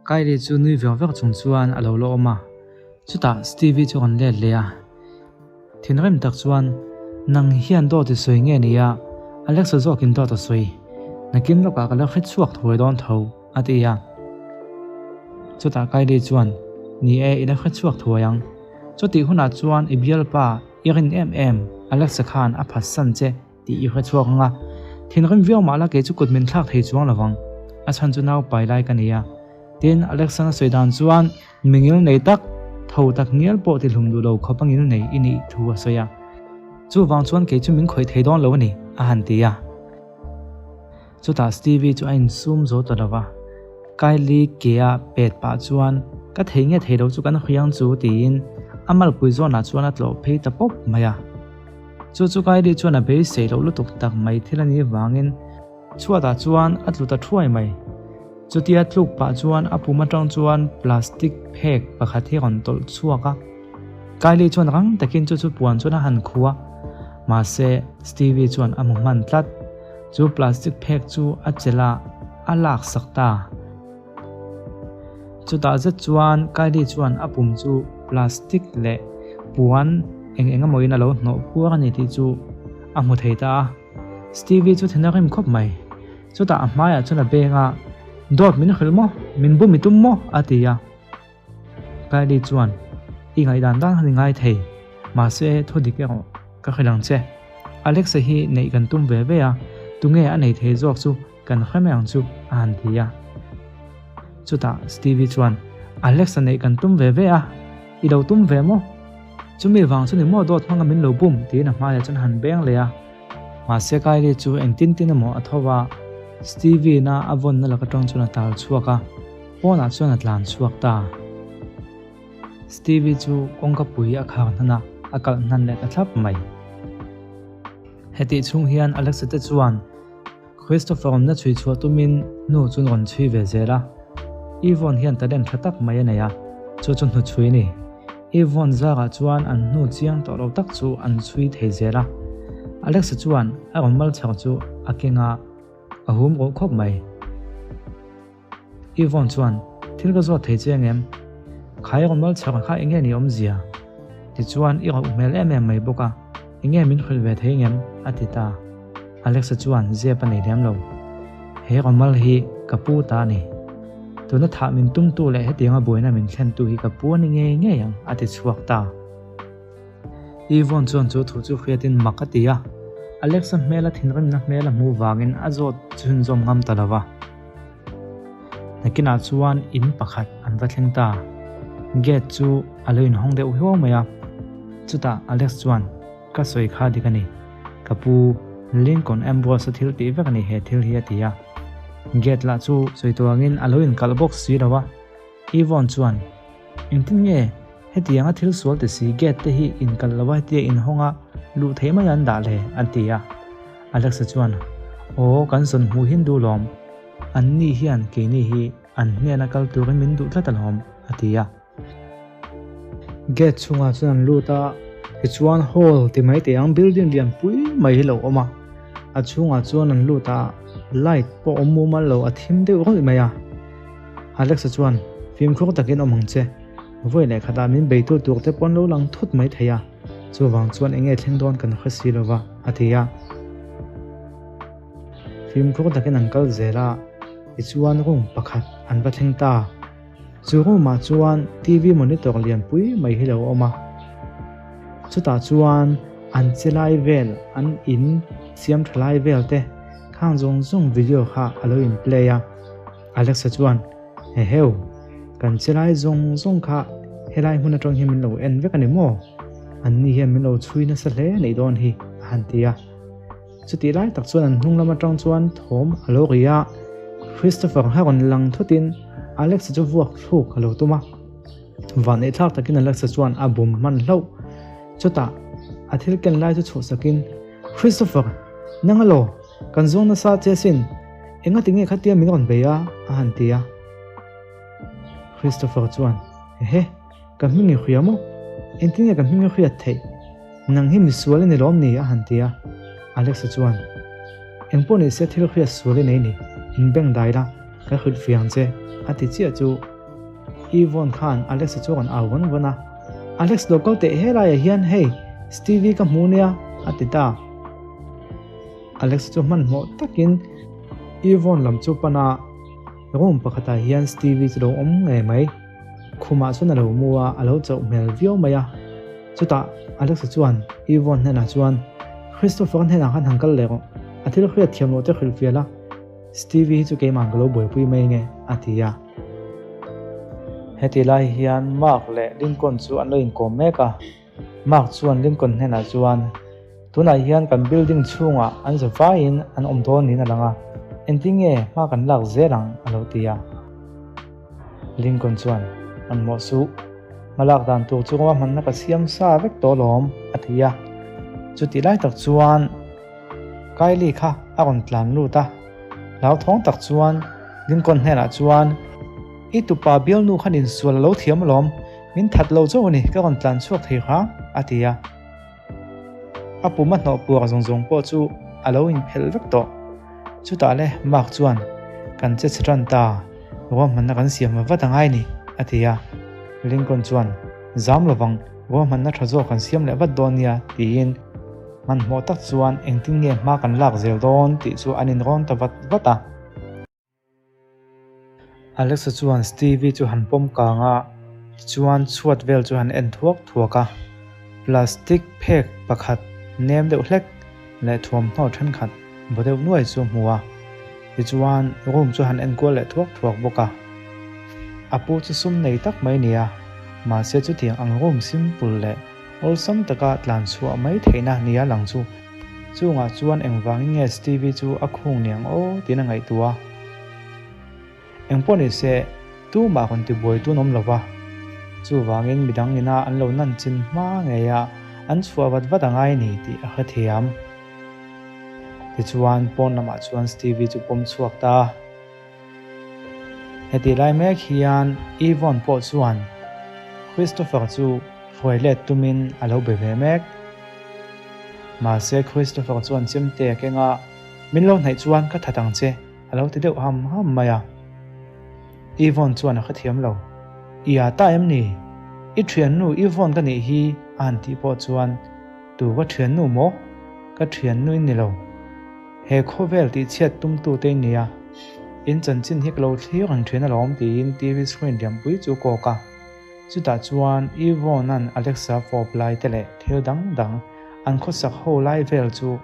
[SPEAKER 1] Kylie chu nui ver ver chung chuan a lo la awm a. Chutah Stevie chu a rawn let leh a. Thinrim tak chuan, Nang hian dawt i sawi nge nia? Alexa zawkin dawt a sawi. Nakin lawkah ka la hre chhuak thuai dawn tho, a ti a. Chutah Kylie chuan, Ni e, i la hre chhuak thuai ang. Chutih hunah chuan i bialpa i rin em em, Alexa khan a phatsan che tih i hre chhuak ang a. Thinrim viau mah la kei chu kut min thlak thei chuang lo vang. A chhan chu nau pai lai ka ni a. Tin, Alexa-na sawi dan chuan, Mi ngil nei tak, tho tak ngial pawh ti hlum duh lo khawp a ngil nei i nih thu a sawi a. Chuvang chuan kei chu min khawih thei dawn lo a ni, a han ti a. Chutah Stevie chu a insum zo ta lo va. Kylie ke-a pet pah chuan, Ka thei nge thei lo chu kan hriang chu, tiin a malpui zawnah chuan a tlawh phei ta pawp mai a. Chu chu Kylie chuan a beisei loh lutuk tak mai thil a nih vangin chhuatah chuan a tlu ta thuai mai. Chutia tluk pah chuan a pum atang chuan plastic phek pakhat hi a rawn tawlh chhuak a. Kylie chuan rang takin chu chu puan chuan a han khu a, mahse Stevie chuan a hmu hman tlat. Chu plastic phek chu a chelh a, a lak sak ta. Chutah zet chuan Kylie chuan a pum chu plastic leh puan eng eng emawin a lo hnawh puar a ni tih chu a hmu thei ta a. Stevie chu then a rim khawp mai. Chutah a hmaiah chuan a beng a, Dawt min hrilh maw? Min bum i tum maw? a ti a. Kylie chuan, I ngaihdan dan han i ngai thei, mahse thu dik erawh ka hrilh ang che. Alexa hi neih kan tum ve ve a, tunge a nei thei zawk chu kan hre mai ang chu, a han ti a. Chutah Stevie chuan, Alexa neih kan tum ve ve a, i lo tum ve maw? Chumi vang chu ni maw dawt hmanga min lo bum? tiin a hmaiah chuan a han beng leh a. Mahse Kylie chu engtin tin emaw a tho va, Stevie-na a vawnna lak atang chuan a tal chhuak a, pawnah chuan a tlan chhuak ta. Stevie chu kawngka pui a khar hnan a, a kalh hnan leh ta thlap mai. Hetih chhung hian Alexa te chuan Christopher awmna chhui chhuah tumin hnu chu rawn chhui ve zel a. Yvonne hian talent tha tak mai a nei a, chu chu hnuchhui a ni. Yvonne zarah chuan an hnu chiang tawh lo tak chu an chhui thei zel a. Alexa chuan a rawn mal chhar chu a keng a, a hum ruh khawp mai. Yvonne chuan, Thil ka zawt thei che angem? Khai rawn mal chhar kha enge ni awmzia? Tichuan i rauh hmel em em mai bawk a, enge min hrilh ve thei ngem? a ti ta. Alexa chuan zep a nei lem lo. He rawmal hi ka pu ta a ni. Tuna thah min tumtu leh hetianga buaina min thlentu hi ka pu a ni ngei ngei ang, a ti chhuak ta. Yvonne chuan chu thu chu hriatin mak a ti a, Alexa hmela thinrimna hmel a hmuh vangin a zawt chhunzawm ngam ta lo va. Nakinah chuan in pakhat an va thleng ta. Gate chu a lo inhawng deuh hiau mai a. Chutah Alex chuan, Ka sawi kha dik a ni. Ka pu, Lincoln Ambrose-a thil tih vek a ni he thil hi a ti a. Gate lah chu sawi tuangin a lo inkalh bawk si lo a. Yvonne chuan, Engtin nge hetianga thil sual ti si gate te hi inkalh lo a hetia inhawng a luh theih mai an dah le? an ti a. Alexa chuan, Aw, kan zawn hmuh hin duh lawm. Anni hian keini hi an hnena kal turin min duh tlat alawm, a ti a. Gate chhungah chuan an lut a, tichuan hall ti mai teh ang building lian pui mai hi lo awm a. A chhungah chuan an lut a, light pawh awm mumal lo a thim deuh rawih mai a. Alexa chuan, Fimkhur takin awm ang che. Vawi leh khatah min beitu tur te pawn lo lang thut mai thei a, chuvang chuan eng nge thleng dawn kan hre si lo va, a ti a. Fimkhur takin an kal zel a, tichuan room pakhat an va thleng ta. Chu room ah chuan TV monitor lian pui mai hi lo awm a. Chutah chuan an che lai vel, an in siam tha lai vel te khang zawng zawng video kha a lo in play a. Alexa chuan, Eheu, kan che lai zawng zawng kha helai hmun atang hian min lo en vek a ni maw? Anni hian min lo chhui nasa hle a nih dawn hi, a han ti a. Chutih lai tak chuan an hnung lam atang chuan thawm a lo ri a, Christopher kha rawn lang thutin Alexa chu vuak thluk a lo tum a. Vanneihthlak takin Alexa chuan a bum hman hlauh. Chutah a thil ken lai chu chhuahsakin, Christopher, nang elaw? Kan zawng nasa che sin, engati nge khatia min rawn bei a? a han ti a. Christopher chuan, Ehe, ka hming i hria maw? Engtin nge ka hming i hriat theih? Nang hi misual i ni lawm ni? a han ti a. Alexa chuan, Engpawh ni se thil hriat sual i nei ni, in beng dai la, ka hrilh fiang che, a ti chiah chu. Yvonne khan Alexa chu a rawn au vawn vawn a, Alex lo kal teh helaiah hian hei, Stevie ka hmu nia, a ti ta. Alex chu hmanhmawh takin Yvonne lam chu pan a, room pakhatah hian Stevie chu lo awm ngei mai. Khumah chuan a lo mu a, a lo chauh hmel viau mai a. Chutah Alex chuan Yvonne hnenah chuan, Christopher hnenah khan han kal leh rawh, a thil hriat thiam loh te hrilh fial a, Stevie hi chu keimah ka lo buaipui mai nge, a ti a. Heti lai hian Mark leh Lincoln chu an lo inkawm mek a. Mark chuan Lincoln hnenah chuan, Tunah hian kan building chhungah an za vaiin an awm dawn niin a lang a, engtin nge hma kan lak zel ang? a lo ti a. Lincoln chuan, Hmanhmawh suh, hma lak dan tur chu ruahmanna ka siam sa vek tawh alawm, a ti a. Chutih lai tak chuan Kylie kha a rawn tlan lut a, hlauthawng tak chuan Lincoln hnenah chuan, I tupa bialnu khan insual a lo thiam alawm, Min that lo chauh a ni, ka rawn tlan chhuak thei hram, a ti a. A pum a hnawh puak zawng zawng pawh chu a lo inphelh vek tawh. Chutah le Mark chuan, Kan che chhe tan ta, ruahmanna kan siam va vat a ngai ni, a ti a. Lincoln chuan, Zam lovang, ruahmanna tha zawk kan siam leh vat dawn nia, tiin hmanhmawh tak chuan engtin nge hma kan lak zel dawn tih chu an inrawn ta vat vat a. Alexa chuan Stevie chu han pawm kang a, tichuan chhuat vel chu han en thuak thuak a. Plastic phek pakhat nem deuh hlek leh thuamhnaw thenkhat baw deuh nuai chu a hmu a. Tichuan room chu han en kual leh thuak thuak bawk a. A pu chu sum nei tak mai a ni a, mahse chutiang ang room simple leh awlsam taka tlan chhuah mai theihna nia lang chu Chungah chuan engvangin nge Stevie chu a khung niang aw tiin a ngaihtuah a. Engpawh ni se, tumah rawn tibuai tun awm lo va. Chuvangin midang ina an lo nan chin hma ngei a, an chhuah vat vat a ngai ni tih a hrethiam. Tichuan pawn lamah chuan Stevie chu pawm chhuak ta a. Hetih lai mek hian Yvonne pawh chuan Christopher chu hruai let tumin a lo be ve mek. Mahse Christopher chuan chemte a keng a, Min lo hnaih chuan ka that ang che, a lo ti deuh ham ham mai a. Yvonne chuan a hrethiam lo. I â ta em ni? I thiannu Yvonne ka nih hi a han tih pawh chuan, Tu ka thiannu maw? Ka thiannu in ni lo. He khawvel tihchhiat tumtute in nia, in chanchin hi ka lo thlir reng thin alawm tiin TV screen lianpui chu kawk a. Chutah chuan Yvonne-a'n Alexa fawp lai te leh thil dang dang an khawsak ho lai vel chu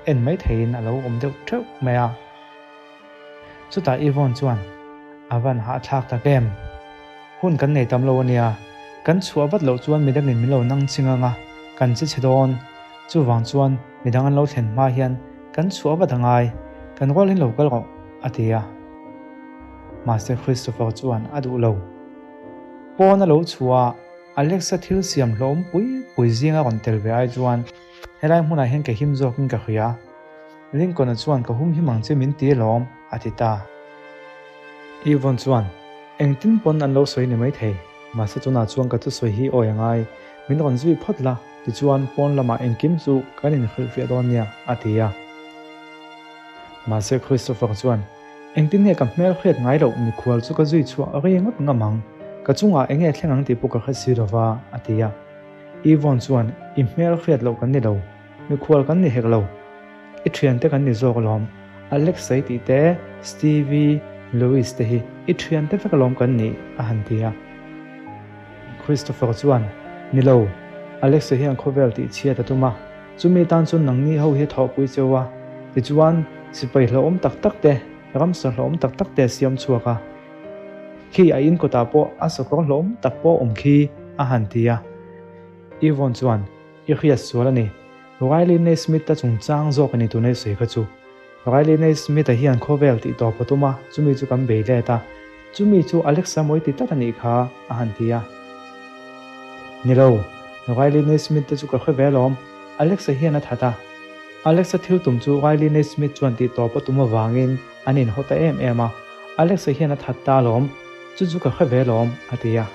[SPEAKER 1] en mai theiin a lo awm deuh theuh mai a. Chutah Yvonne chuan, A van hahthlak tak em? Hun kan nei tam lo a nia, kan chhuah vat loh chuan midangin min lo nang ching ang a, kan che chhe dawn. Chuvang chuan midang an lo thlen hma hian kan chhuah vat a ngai, kan rualin lo kal rawh, a ti a. Mahse Christopher chuan a duh lo. Pawn a lo chhuah a, Alexa thil siam hlawm pui pui zinga rawn tel ve ai chuan helai hmunah hian ka him zawkin ka hria. Lincoln-a chuan ka hum him ang che min ti alawm, a ti ta. Yvonne chuan, Engtin pawn an lo sawi ni maithei, mahse tunah chuan ka thusawi hi awi a ngai, min rawn zui phawt la, tichuan pawn lamah engkim chu kan inhrilhfiah dawn nia, a ti a. Mahse Christopher chuan, Engtin nge ka hmel hriat ngai loh mikhual chu ka zui chhuah ri ngawt ngam ang, ka chungah eng nge thleng ang tih pawh ka hre si lova, a ti a. Yvonne chuan, I hmel hriat loh kan ni lo, Mikhual kan ni hek lo. I thiante kan ni zawk alawm. Alex i tih te, Stevie, Louis te hi i thiante vek alawm kan nih, a han ti a. Christopher chuan, Ni lo, Alex-a hian khawvel tih chhiat a tum a, chumi tan chuan nangni ho hi a thawhpui cheu a, tichuan sipai hlauhawm tak tak te, ramsa hlauhawm tak tak te a siam chhuak a. Khi a in kawtah pawh a sakawr hlauhawm tak pawh a awm khi, a han ti a. Yvonne chuan, I hriat sual a ni. Riley Naismith-a chungchang zawk a ni tuna i sawi kha chu. Riley Naismith-a hian khawvel tih tawp a tum a, chumi chu kan bei let a. Chumi chu Alexa mawi ti tlat a nih kha, a han ti a. Ni lo, Riley Naismith-te chu ka hre ve alawm. Alexa hian a that a. Alexa thil tum chu Riley Naismith chuan tih tawp a tum avangin an inhaw ta em em a. Alexa hian a that ta alawm, chu chu ka hre ve alawm, a ti a.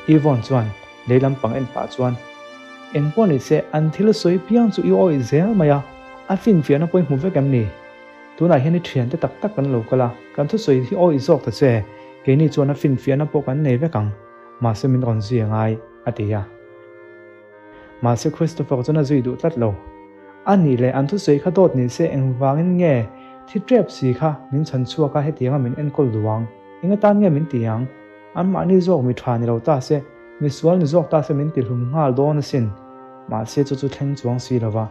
[SPEAKER 1] Yvonne chuan Lei lampang en pah chuan, Eng pawh ni se, an thil sawi piang chu i awih zel mai a, a finfiahna pawh i hmu vek em ni? Tunah hian i thiante tak tak kan lo kal a, kan thusawi hi awih zawk ta che, keini chuan a finfiahna pawh kan nei vek ang, mahse min rawn zui a ngai, a ti a. Mahse Christopher chuan a zui duh tlat lo. A nih leh an thusawi kha dawt ni se engvangin nge thi tep si kha min chhan chhuak a hetianga min enkawl duh ang? Eng atan nge min ti ang? Anmahni zawk mi tha ni lo ta se, mi sual ni zawk ta se min tihlum nghal dawn asin. Mahse chu chu thleng chuang si lo va.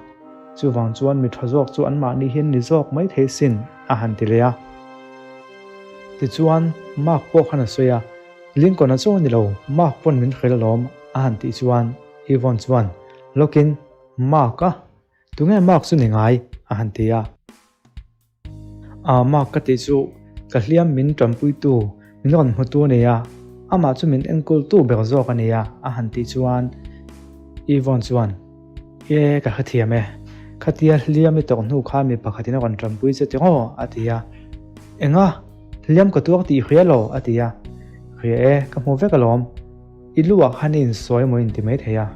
[SPEAKER 1] Chuvang chuan mi tha zawk chu anmahni hian ni zawk mai thei sin, a han ti leh a. Tichuan, Mark pawh khan a sawi a, Lincoln-a chaw ni lo, Mark pawn min hrilh alawm, a han tih chuan Yvonne chuan, Lawkin, Mark-a? Tunge Mark chu ni ngai? a han ti a. A mak ka tih chu ka hliam min tanpuitu min rawn hmutu a ni a, amah chu min enkawltu ber zawk a ni a, a han tih chuan Yvonne chuan, E, ka hrethiam e, khatia hliam i tawrh hnu kha mi pakhatin a rawn tanpui che tiraw? a ti a. Enga? Hliam ka tuar tih hria lo? a ti a. Hria e, ka hmu vek alawm. I lu ah khan i insawi emaw inti mai thei a,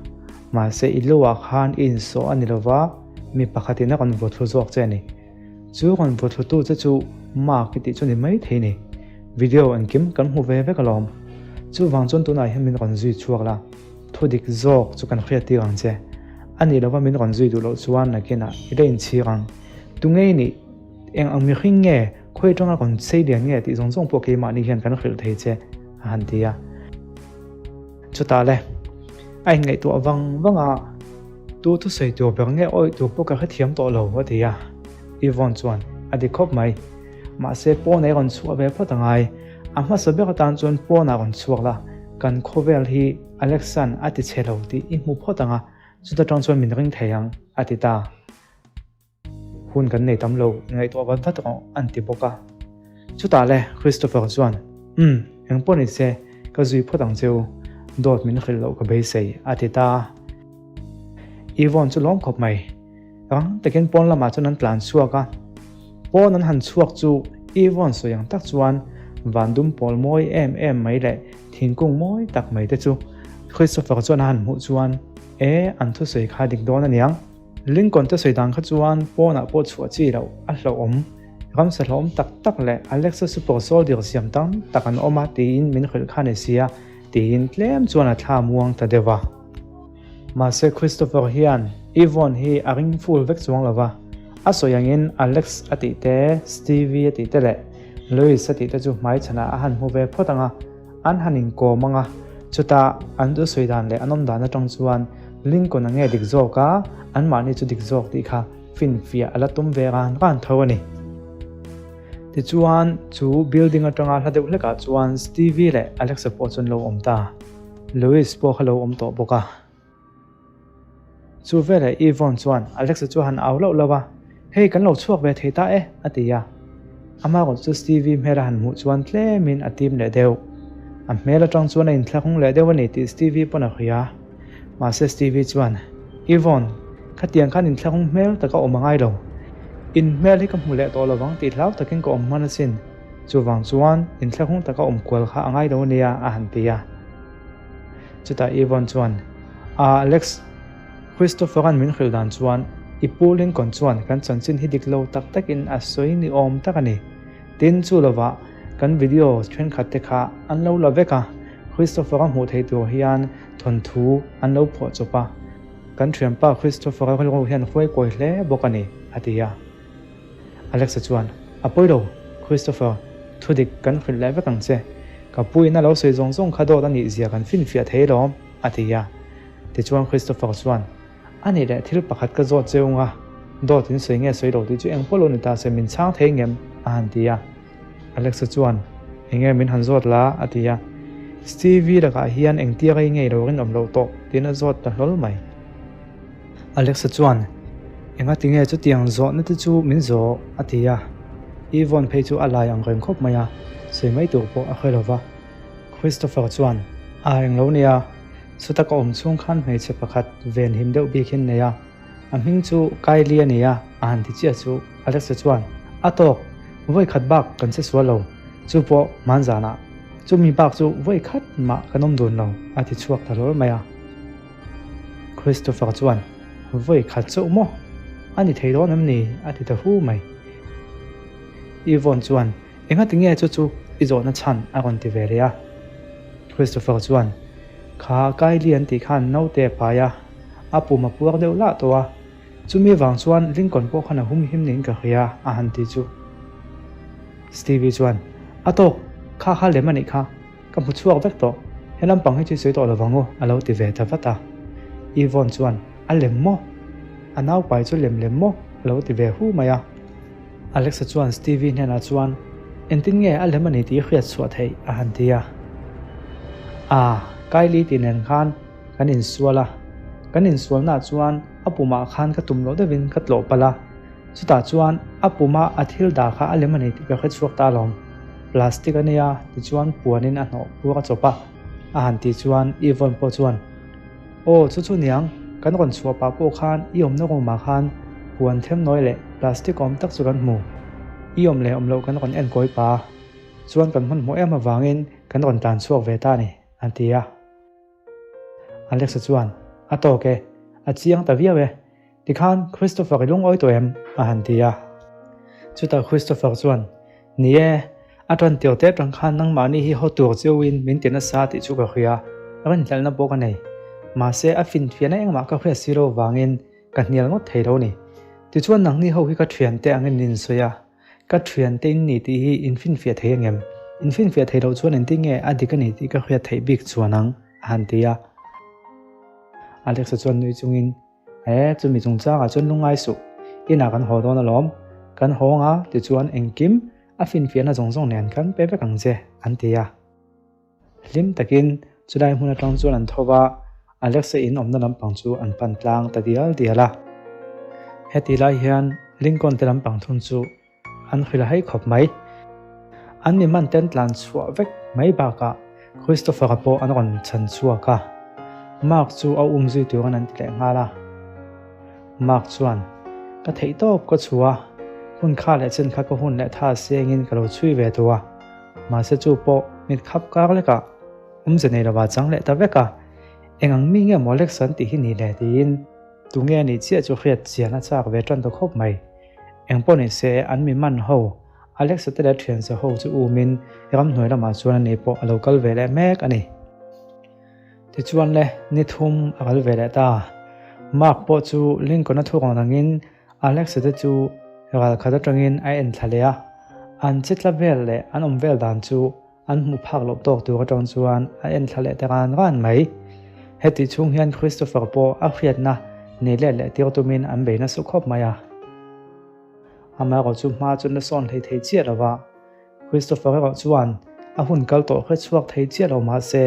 [SPEAKER 1] mahse i lu ah khan i insawh a ni lova, mi pakhatin a rawn vawthlu zawk che a ni. Chu rawn vawthlutu che chu Mark i tih chu ni mai thei ni. Video engkim kan hmu ve vek alawm. Chuvang chuan tunah hian min rawn zui chhuak la, thu dik zawk chu kan hriat tir ang che. A nih lova min rawn zui duh loh chuan nakinah i la inchhir ang. Tunge i nih? Eng ang mihring nge? Khawi atanga rawn chei lian nge tih zawng zawng pawh keimahni hian kan hrilh thei che, a han ti a. Chutah le, a inngaihtuah vang vang a, Tu thusawi tur ber nge awih tur pawh ka hrethiam tawh lo, a ti a. Yvonne chuan, A dik khawp mai. Mahse, pawn ei rawn chhuah ve phawt a ngai. A hmasa ber atan chuan pawnah rawn chhuak la, kan khawvel hi Alexan a ti chhe lo tih i hmu phawt ang a, chuta tang chuan min ring thei ang, a ti ta. Hun kan nei tam lo, ngaihtuah vat vat rawh, an ti bawk a. Chutah le, Christopher chuan, Umm, eng pawh ni se, ka zui phawt ang che u, dawt min hrilh loh ka beisei, a ti ta a. Yvonne chu lawm khawp mai. Rang takin pawn lamah chuan an tlan chhuak a. Pawn an han chhuak chu Yvonne sawi ang tak chuan van dum pawl mawi em em mai leh thingkung mawi tak mai te chu Christopher chuan a han hmuh chuan, E, an thusawi kha dik dawn aniang. Lincoln te sawi dan kha chuan pawnah pawh chhuah chi loh a hlauhawm. Ramsa hlauhawm tak tak leh Alexa super soldier siam tam tak an awm a tiin min hrilh kha ni sia tiin tlem chuan a thla muang ta deuh a. Mahse Christopher hian Yvonne hi a ring full vek chuang lo va. A sawi angin Alex a tih te, Stevie a tih te leh Louis a tih te chu hmaichhanah a han hmu ve phawt ang a, an han inkawm ang a, chutah an duhsawi dan leh an awm dan atang chuan Lincoln-a nge dik zawk a, anmahni chu dik zawk tih kha finfiah a la tum ve ran ran tho a ni. Tichuan, chu building atanga hla deuh hlekah chuan Stevie leh Alex-a pawh chu an lo awm ta. Louis pawh kha lo awm tawh bawk a. Chu veleh Yvonne chuan Alexa chu a han au lauh lauh a, Hei kan lo chhuak ve thei ta e, a ti a. Ama kut chu Stevie hmel a han hmuh chuan tlemin a tim leh deuh. A hmel atang chuan a inthlak hung leh deuh a ni tih Stevie pawn a hria. Mahse Stevie chuan, Yvonne, khatiang khan inthlak hung hmel taka awm a ngai lo. In hmel hi ka hmu leh tawh lovang tih hlau takin ka awm hman asin. Chuvang chuan inthlak hung taka awm kual kha a ngai lo ania, a han ti a. Chutah Yvonne chuan, Ah Alex, Christopher-a'n min hrilh dan chuan i pu Lincoln chuan kan chanchin hi dik lo tak takin a sawi ni awm tak a ni. Tin, chu lovah kan video thenkhat te kha an lo la vek a, Christopher-a hmuh theih tur hian thawnthu an lo phuah chawp a, kan thianpa Christopher-a rilru hian huai kawi hle bawk a ni, a ti a. Alexa chuan, A pawi lo, Christopher, thudik kan hrilh leh vek ang che. Ka puiin a lo sawi zawng zawng kha dawt a nih zia kan finfiah thei alawm, a ti a. Tichuan Christopher chuan, A nih leh thil pakhat ka zawt che ung a, dawt in sawi nge sawi lo tih chu eng pawh lo ni ta se min chhang thei ngem, a han ti a. Alexa chuan, Enge min han zawt la? a ti a. Stevie lakah hian engtia rei ngei lo rinawm loh tawh tiin a zawt ta hlawl mai. Alexa chuan, Enga tinge chutiang zawhna te chu min zawh? a ti a. Yvonne phei chu a lai ang reng khawp mai a, sawi mai tur pawh a hre lo va. Christopher chuan, A englo nia, chuta ka awm chhung khan hmeichhe pakhat venhim deuh bik hi an nei a, a hming chu Kylie a ni a, a han ti chiah chu. Alexa chuan, A tawk, vawi khat bak kan che sual lo, chu pawh hmanzanah. Chumi bak chu vawi khat mah kan awm dun lo, a ti chhuak ta hlawl mai a. Christopher chuan, Vawi khat chauh maw? A ni thei dawn em ni? a ti ta hu mai. Yvonne chuan, Engati nge chu chu i zawhna chhan? a rawn ti ve leh a. Christopher chuan, Kha Kylie an tih khan naute a pai a, a pum a puar deuh lah tawh a. Chumi vang chuan Lincoln pawh khan a hum him niin ka hria, a han ti chu. Stevie chuan, A tawk, kha kha lem a nih kha. Ka hmu chhuak vek tawh, he lampang hi chu i sawi tawh lovang u, a lo ti ve ta vat a. Yvonne chuan, A lem maw? A naupai chu lem lem maw? a lo ti ve hu mai a. Alexa chuan Stevie hnenah chuan, Engtin nge a lem a ni tih i hriat chhuah theih? a han ti a. Ah, Kylie tih nen khan kan insual a, kan insualnaah chuan a pumah khan ka tum loh deuhin ka tlawh palh a. Chutah chuan a puma a thil dah kha a lem a ni tih ka hre chhuak ta alawm. Plastic a nia, tichuan puanin a hnawh puak a chawp a, a han tih chuan Yvonne pawh chuan, Aw, chu chu niang, kan rawn chhuah pah pawh khan i awmna room ah khan puan themnawi leh plastic awm tak chu kan hmu. I awm leh awm loh kan rawn enkawi pah a, chuan kan hmanhmawh em avangin kan rawn tlan chhuak ve ta a ni, a ti a. Alexa chuan, A tawk e, a chiang ta viau e. Tikhan Christopher i lungawi tawh em? a han ti a. Chutah Christopher chuan, Ni e, a tan tir te atang khan nangmahni hi haw tur cheuhin min ti nasa tih chu ka hria, rinhlelhna pawh ka nei. Mahse, a finfiahna engmah ka hriat si lo vangin ka hnial ngawt thei lo ni. Tichuan nangni ho hi ka thiante angin in insawi a, ka thiante in ni tih hi in finfiah thei angem? In finfiah thei loh chuan engtin nge a dik a ni tih ka hriat theih bik chuan ang? a han ti a. Alexa chuan nui chungin, He, chumi chungchangah chuan lungngai suh. Inah kan haw dawn alawm. Kan haw ang a, tichuan engkim a finfiahna zawng zawng nen kan pe vek ang che, an ti a. Hlim takin chulai hmun atang chuan an tho va, Alexa in awmna lampang chu an pan tlang ta dial dial a. Heti lai hian Lincoln te lampang thung chu An hrilh a hei khawp mai. An mi man ten tlan chhuah vek mai bakah Christopher-a pawh an rawn chhan chhuak a. Mark chu a um zui turin an ti leh nghal a. Mark chuan, Ka theih tawp ka chhu a, hun kha leh chen kha ka hun leh tha sengin ka lo chhui ve tawh a. Mahse chu pawh mit khap kar lekah awmze nei lova chang leh ta vek a. Eng ang mi nge maw Alex an tih hi ni le tiin tunge a nih chiah chu hriat chian a chak ve tan ta khawp mai. Engpawh ni se, an mi man ho, Alexa te leh thiansa ho chu umin ramhnuai lamah chuan ani pawh a lo kal ve leh mek a ni. Tichuan le, ni thum a kal ve leh ta. Mark pawh chu Lincoln-a thu rawn angin Alex-a te chu ral khat atangin a en thla leh a, an che tla vel leh an awm vel dan chu an hmuh phak loh tawk tur atang chuan a en thla leh ta ran ran mai. Hetih chhung hian Christopher pawh a hriatna nei let leh tir tumin an bei nasa khawp mai a. Amaherawh chu hma chu na sawn hlei thei chiah lo va, Christopher erawh chuan a hun kal tawh hre chhuak thei chiah lo mahse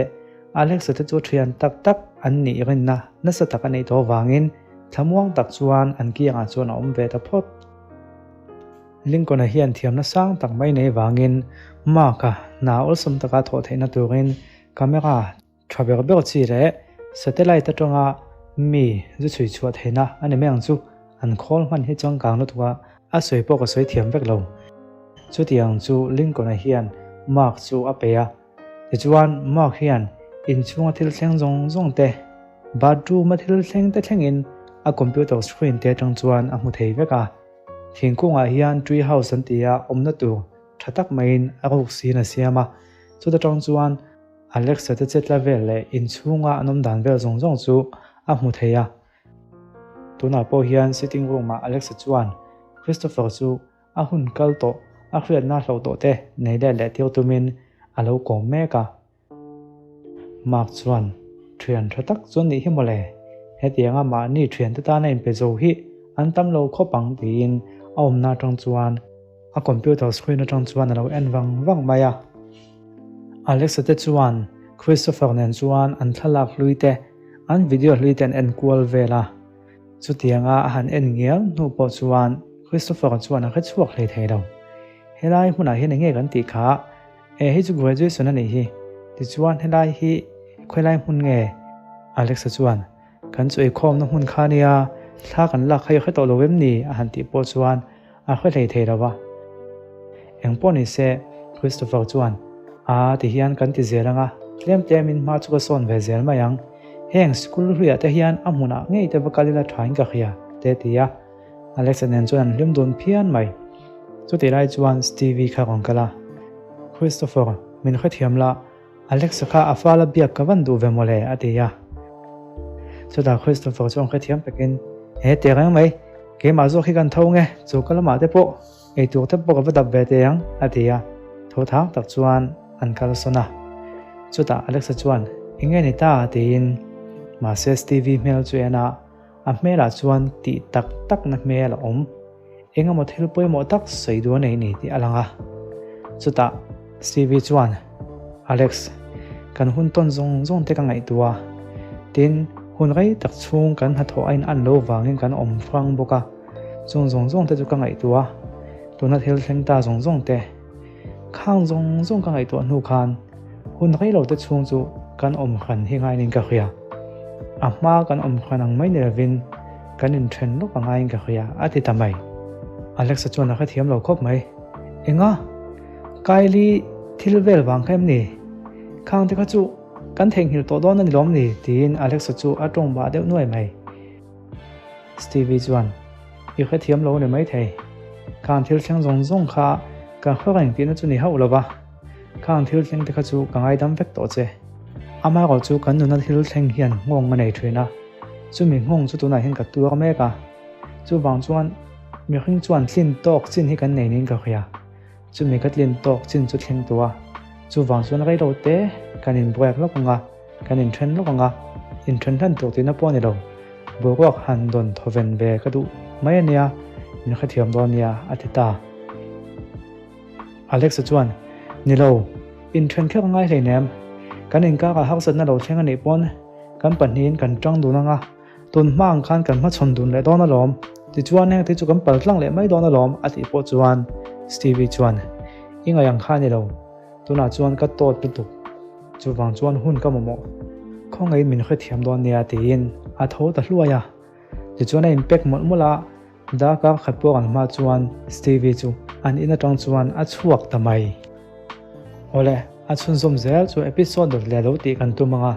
[SPEAKER 1] Alex-a te chu thian tak tak an nih rinna nasa tak a neih tawh avangin thlamuang tak chuan an kiangah chuan a awm ve ta phawt. Lincoln-a hian thiamna sang tak mai nei vangin Mark-a hna awlsam taka thawh theihna turin camera Tha ber ber chi leh satellite atanga mi zu chhui chhuah theihna a ni mai ang chu. An khawl hman hi changkang lutuk a, a sawi pawh ka sawi thiam vek lo. Chutiang chu Lincoln-a hian Mark chu a pe a. Tichuan Mark hian inchhunga thil thleng zawng zawng te, bathroom-a thil thleng te thlengin a computer screen te atang chuan a hmu thei vek a. Thingkungah hian tree house an ti a, awmna tur tha tak maiin a ruk siin a siam a. Chuta tang chuan Alexa te chetla vel leh inchhunga an awm dan vel zawng zawng chu a hmu thei a. Tunah pawh hian sitting room ah Alexa chuan Christopher chu a hun kal tawh a hriatna hloh tawh te nei let leh tir tumin a lo kawm mek a. Mark chuan thian tha tak chu a nih hi mawle, hetianga mahni thiante tana inpe zo hi an tam lo khawp ang tiin a awmna atang chuan A computer screen atang chuan a lo en vang vang mai a. Alexa te chuan Christopher nen chuan an thlalak hlui te, an video hlui te an en kual vel a. Chutianga a han en ngial hnu pawh chuan Christopher chuan a hre chhuak hlei thei lo. Helai hmunah hian enge kan tih kha? E hei chu graduation a nih hi. Tichuan helai hi khawilai hmun nge? Alexa chuan Kan chu eikhawmna hmun kha nia, thla kan lak kha i hre tawh lo em ni? a han tih pawh chuan a hre hlei thei lo va. Eng pawh ni se, Christopher chuan, A, ti hian kan ti zel ang a, tlem tlemin hma chu ka sawn ve zel mai ang. Heng school hluiah te hian a hmunah ngei te va kal ila thain ka hria, te ti a. Alexa nen chuan an hlim dun phian mai. Chutih lai chuan Stevie kha rawn kal a, Christopher, min hrethiam la, Alexa kha a fala biak ka van duh ve mawle a ti a. Chutah Christopher chuan hrethiam takin, He teh reng mai, keimah zawk hi kan tho nge, chu ka lamah te pawh eitur te pawh ka va dap ve teh ang a ti a. Tho thang tak chuan an kalsawn a. Chutah Alexa chuan, Enge ni ta? tiin mahse Stevie hmel chu en a, a hmelah chuan tih tak takna hmel a awm. Eng emaw thil pawimawh tak sawi duh a nei ni tih a lang a. Chutah Stevie chuan, Alex, kan hun tawn zawng zawng te ka ngaihtuah a. Tin, hun rei tak chhung kan hnathawh a in an lo vangin kan awm hrang bawk a. Chung zawng zawng te chu ka ngaihtuah a. Tuna thil thleng ta zawng zawng te. Khang zawng zawng ka ngaihtuah hnu khan hun rei lo te chhung chu kan awm hran hi ngaiin ka hria. A hma kan awm hran ang mai ni lovin kan inthen lawk a ngaiin ka hria a ti ta mai. Alexa chuan a hrethiam lo khawp mai. Enga? Kylie thil vel vang kha em ni? Khang te kha chu kan theihnghilh tawh dawn a ni lawm ni? tiin Alexa chu a tawng bah deuh nuai mai. Stevie chuan, I hrethiam lo a ni maithei. Khang thil thleng zawng zawng kha ka hre reng tihna chu ni hauh lo va. Khang thil thleng te kha chu ka ngaidam vek tawh che. Amaherawh chu kan nuna thil thleng hian nghawng a nei thin a, chumi nghawng chu tunah hian ka tuar mek a. Chuvang chuan mihring chuan tlin tawk chin hi kan nei niin ka hria. Chumi ka tlin tawk chin chu thleng tawh a, chuvang chuan rei lo te kan inbuaik lawk ang a, kan inthen lawk ang a, inthen hlan tur tihna pawh a ni lo. Boruak han dawn thawven ve ka duh mai a nia, min hrethiam dawn nia a ti ta. Alexa chuan, Ni lo, inthen kher a ngai hleinem, kan inkakah harsatna lo thleng a nih pawn kan pahnihin kan tang dun ang a, Tun hma ang khan kan hmachhawn dun leh dawn alawm, tichuan heng te chu kan pal tlang leh mai dawn alawm a tih pawh chuan Stevie chuan, I ngaih ang kha a ni lo, tunah chuan ka tawt lutuk, chuvang chuan hun ka mamawh, khawngaihin min hrethiam dawn nia tiin a tho ta hluai a. Tichuan a inpek mawlh mawlh a, Darkar khat pawh an hma chuan Stevie chu an in atang chuan a chhuak ta mai. Awle, a chhunzawm zel chu episode dawt leh lo tih kan tum ang a.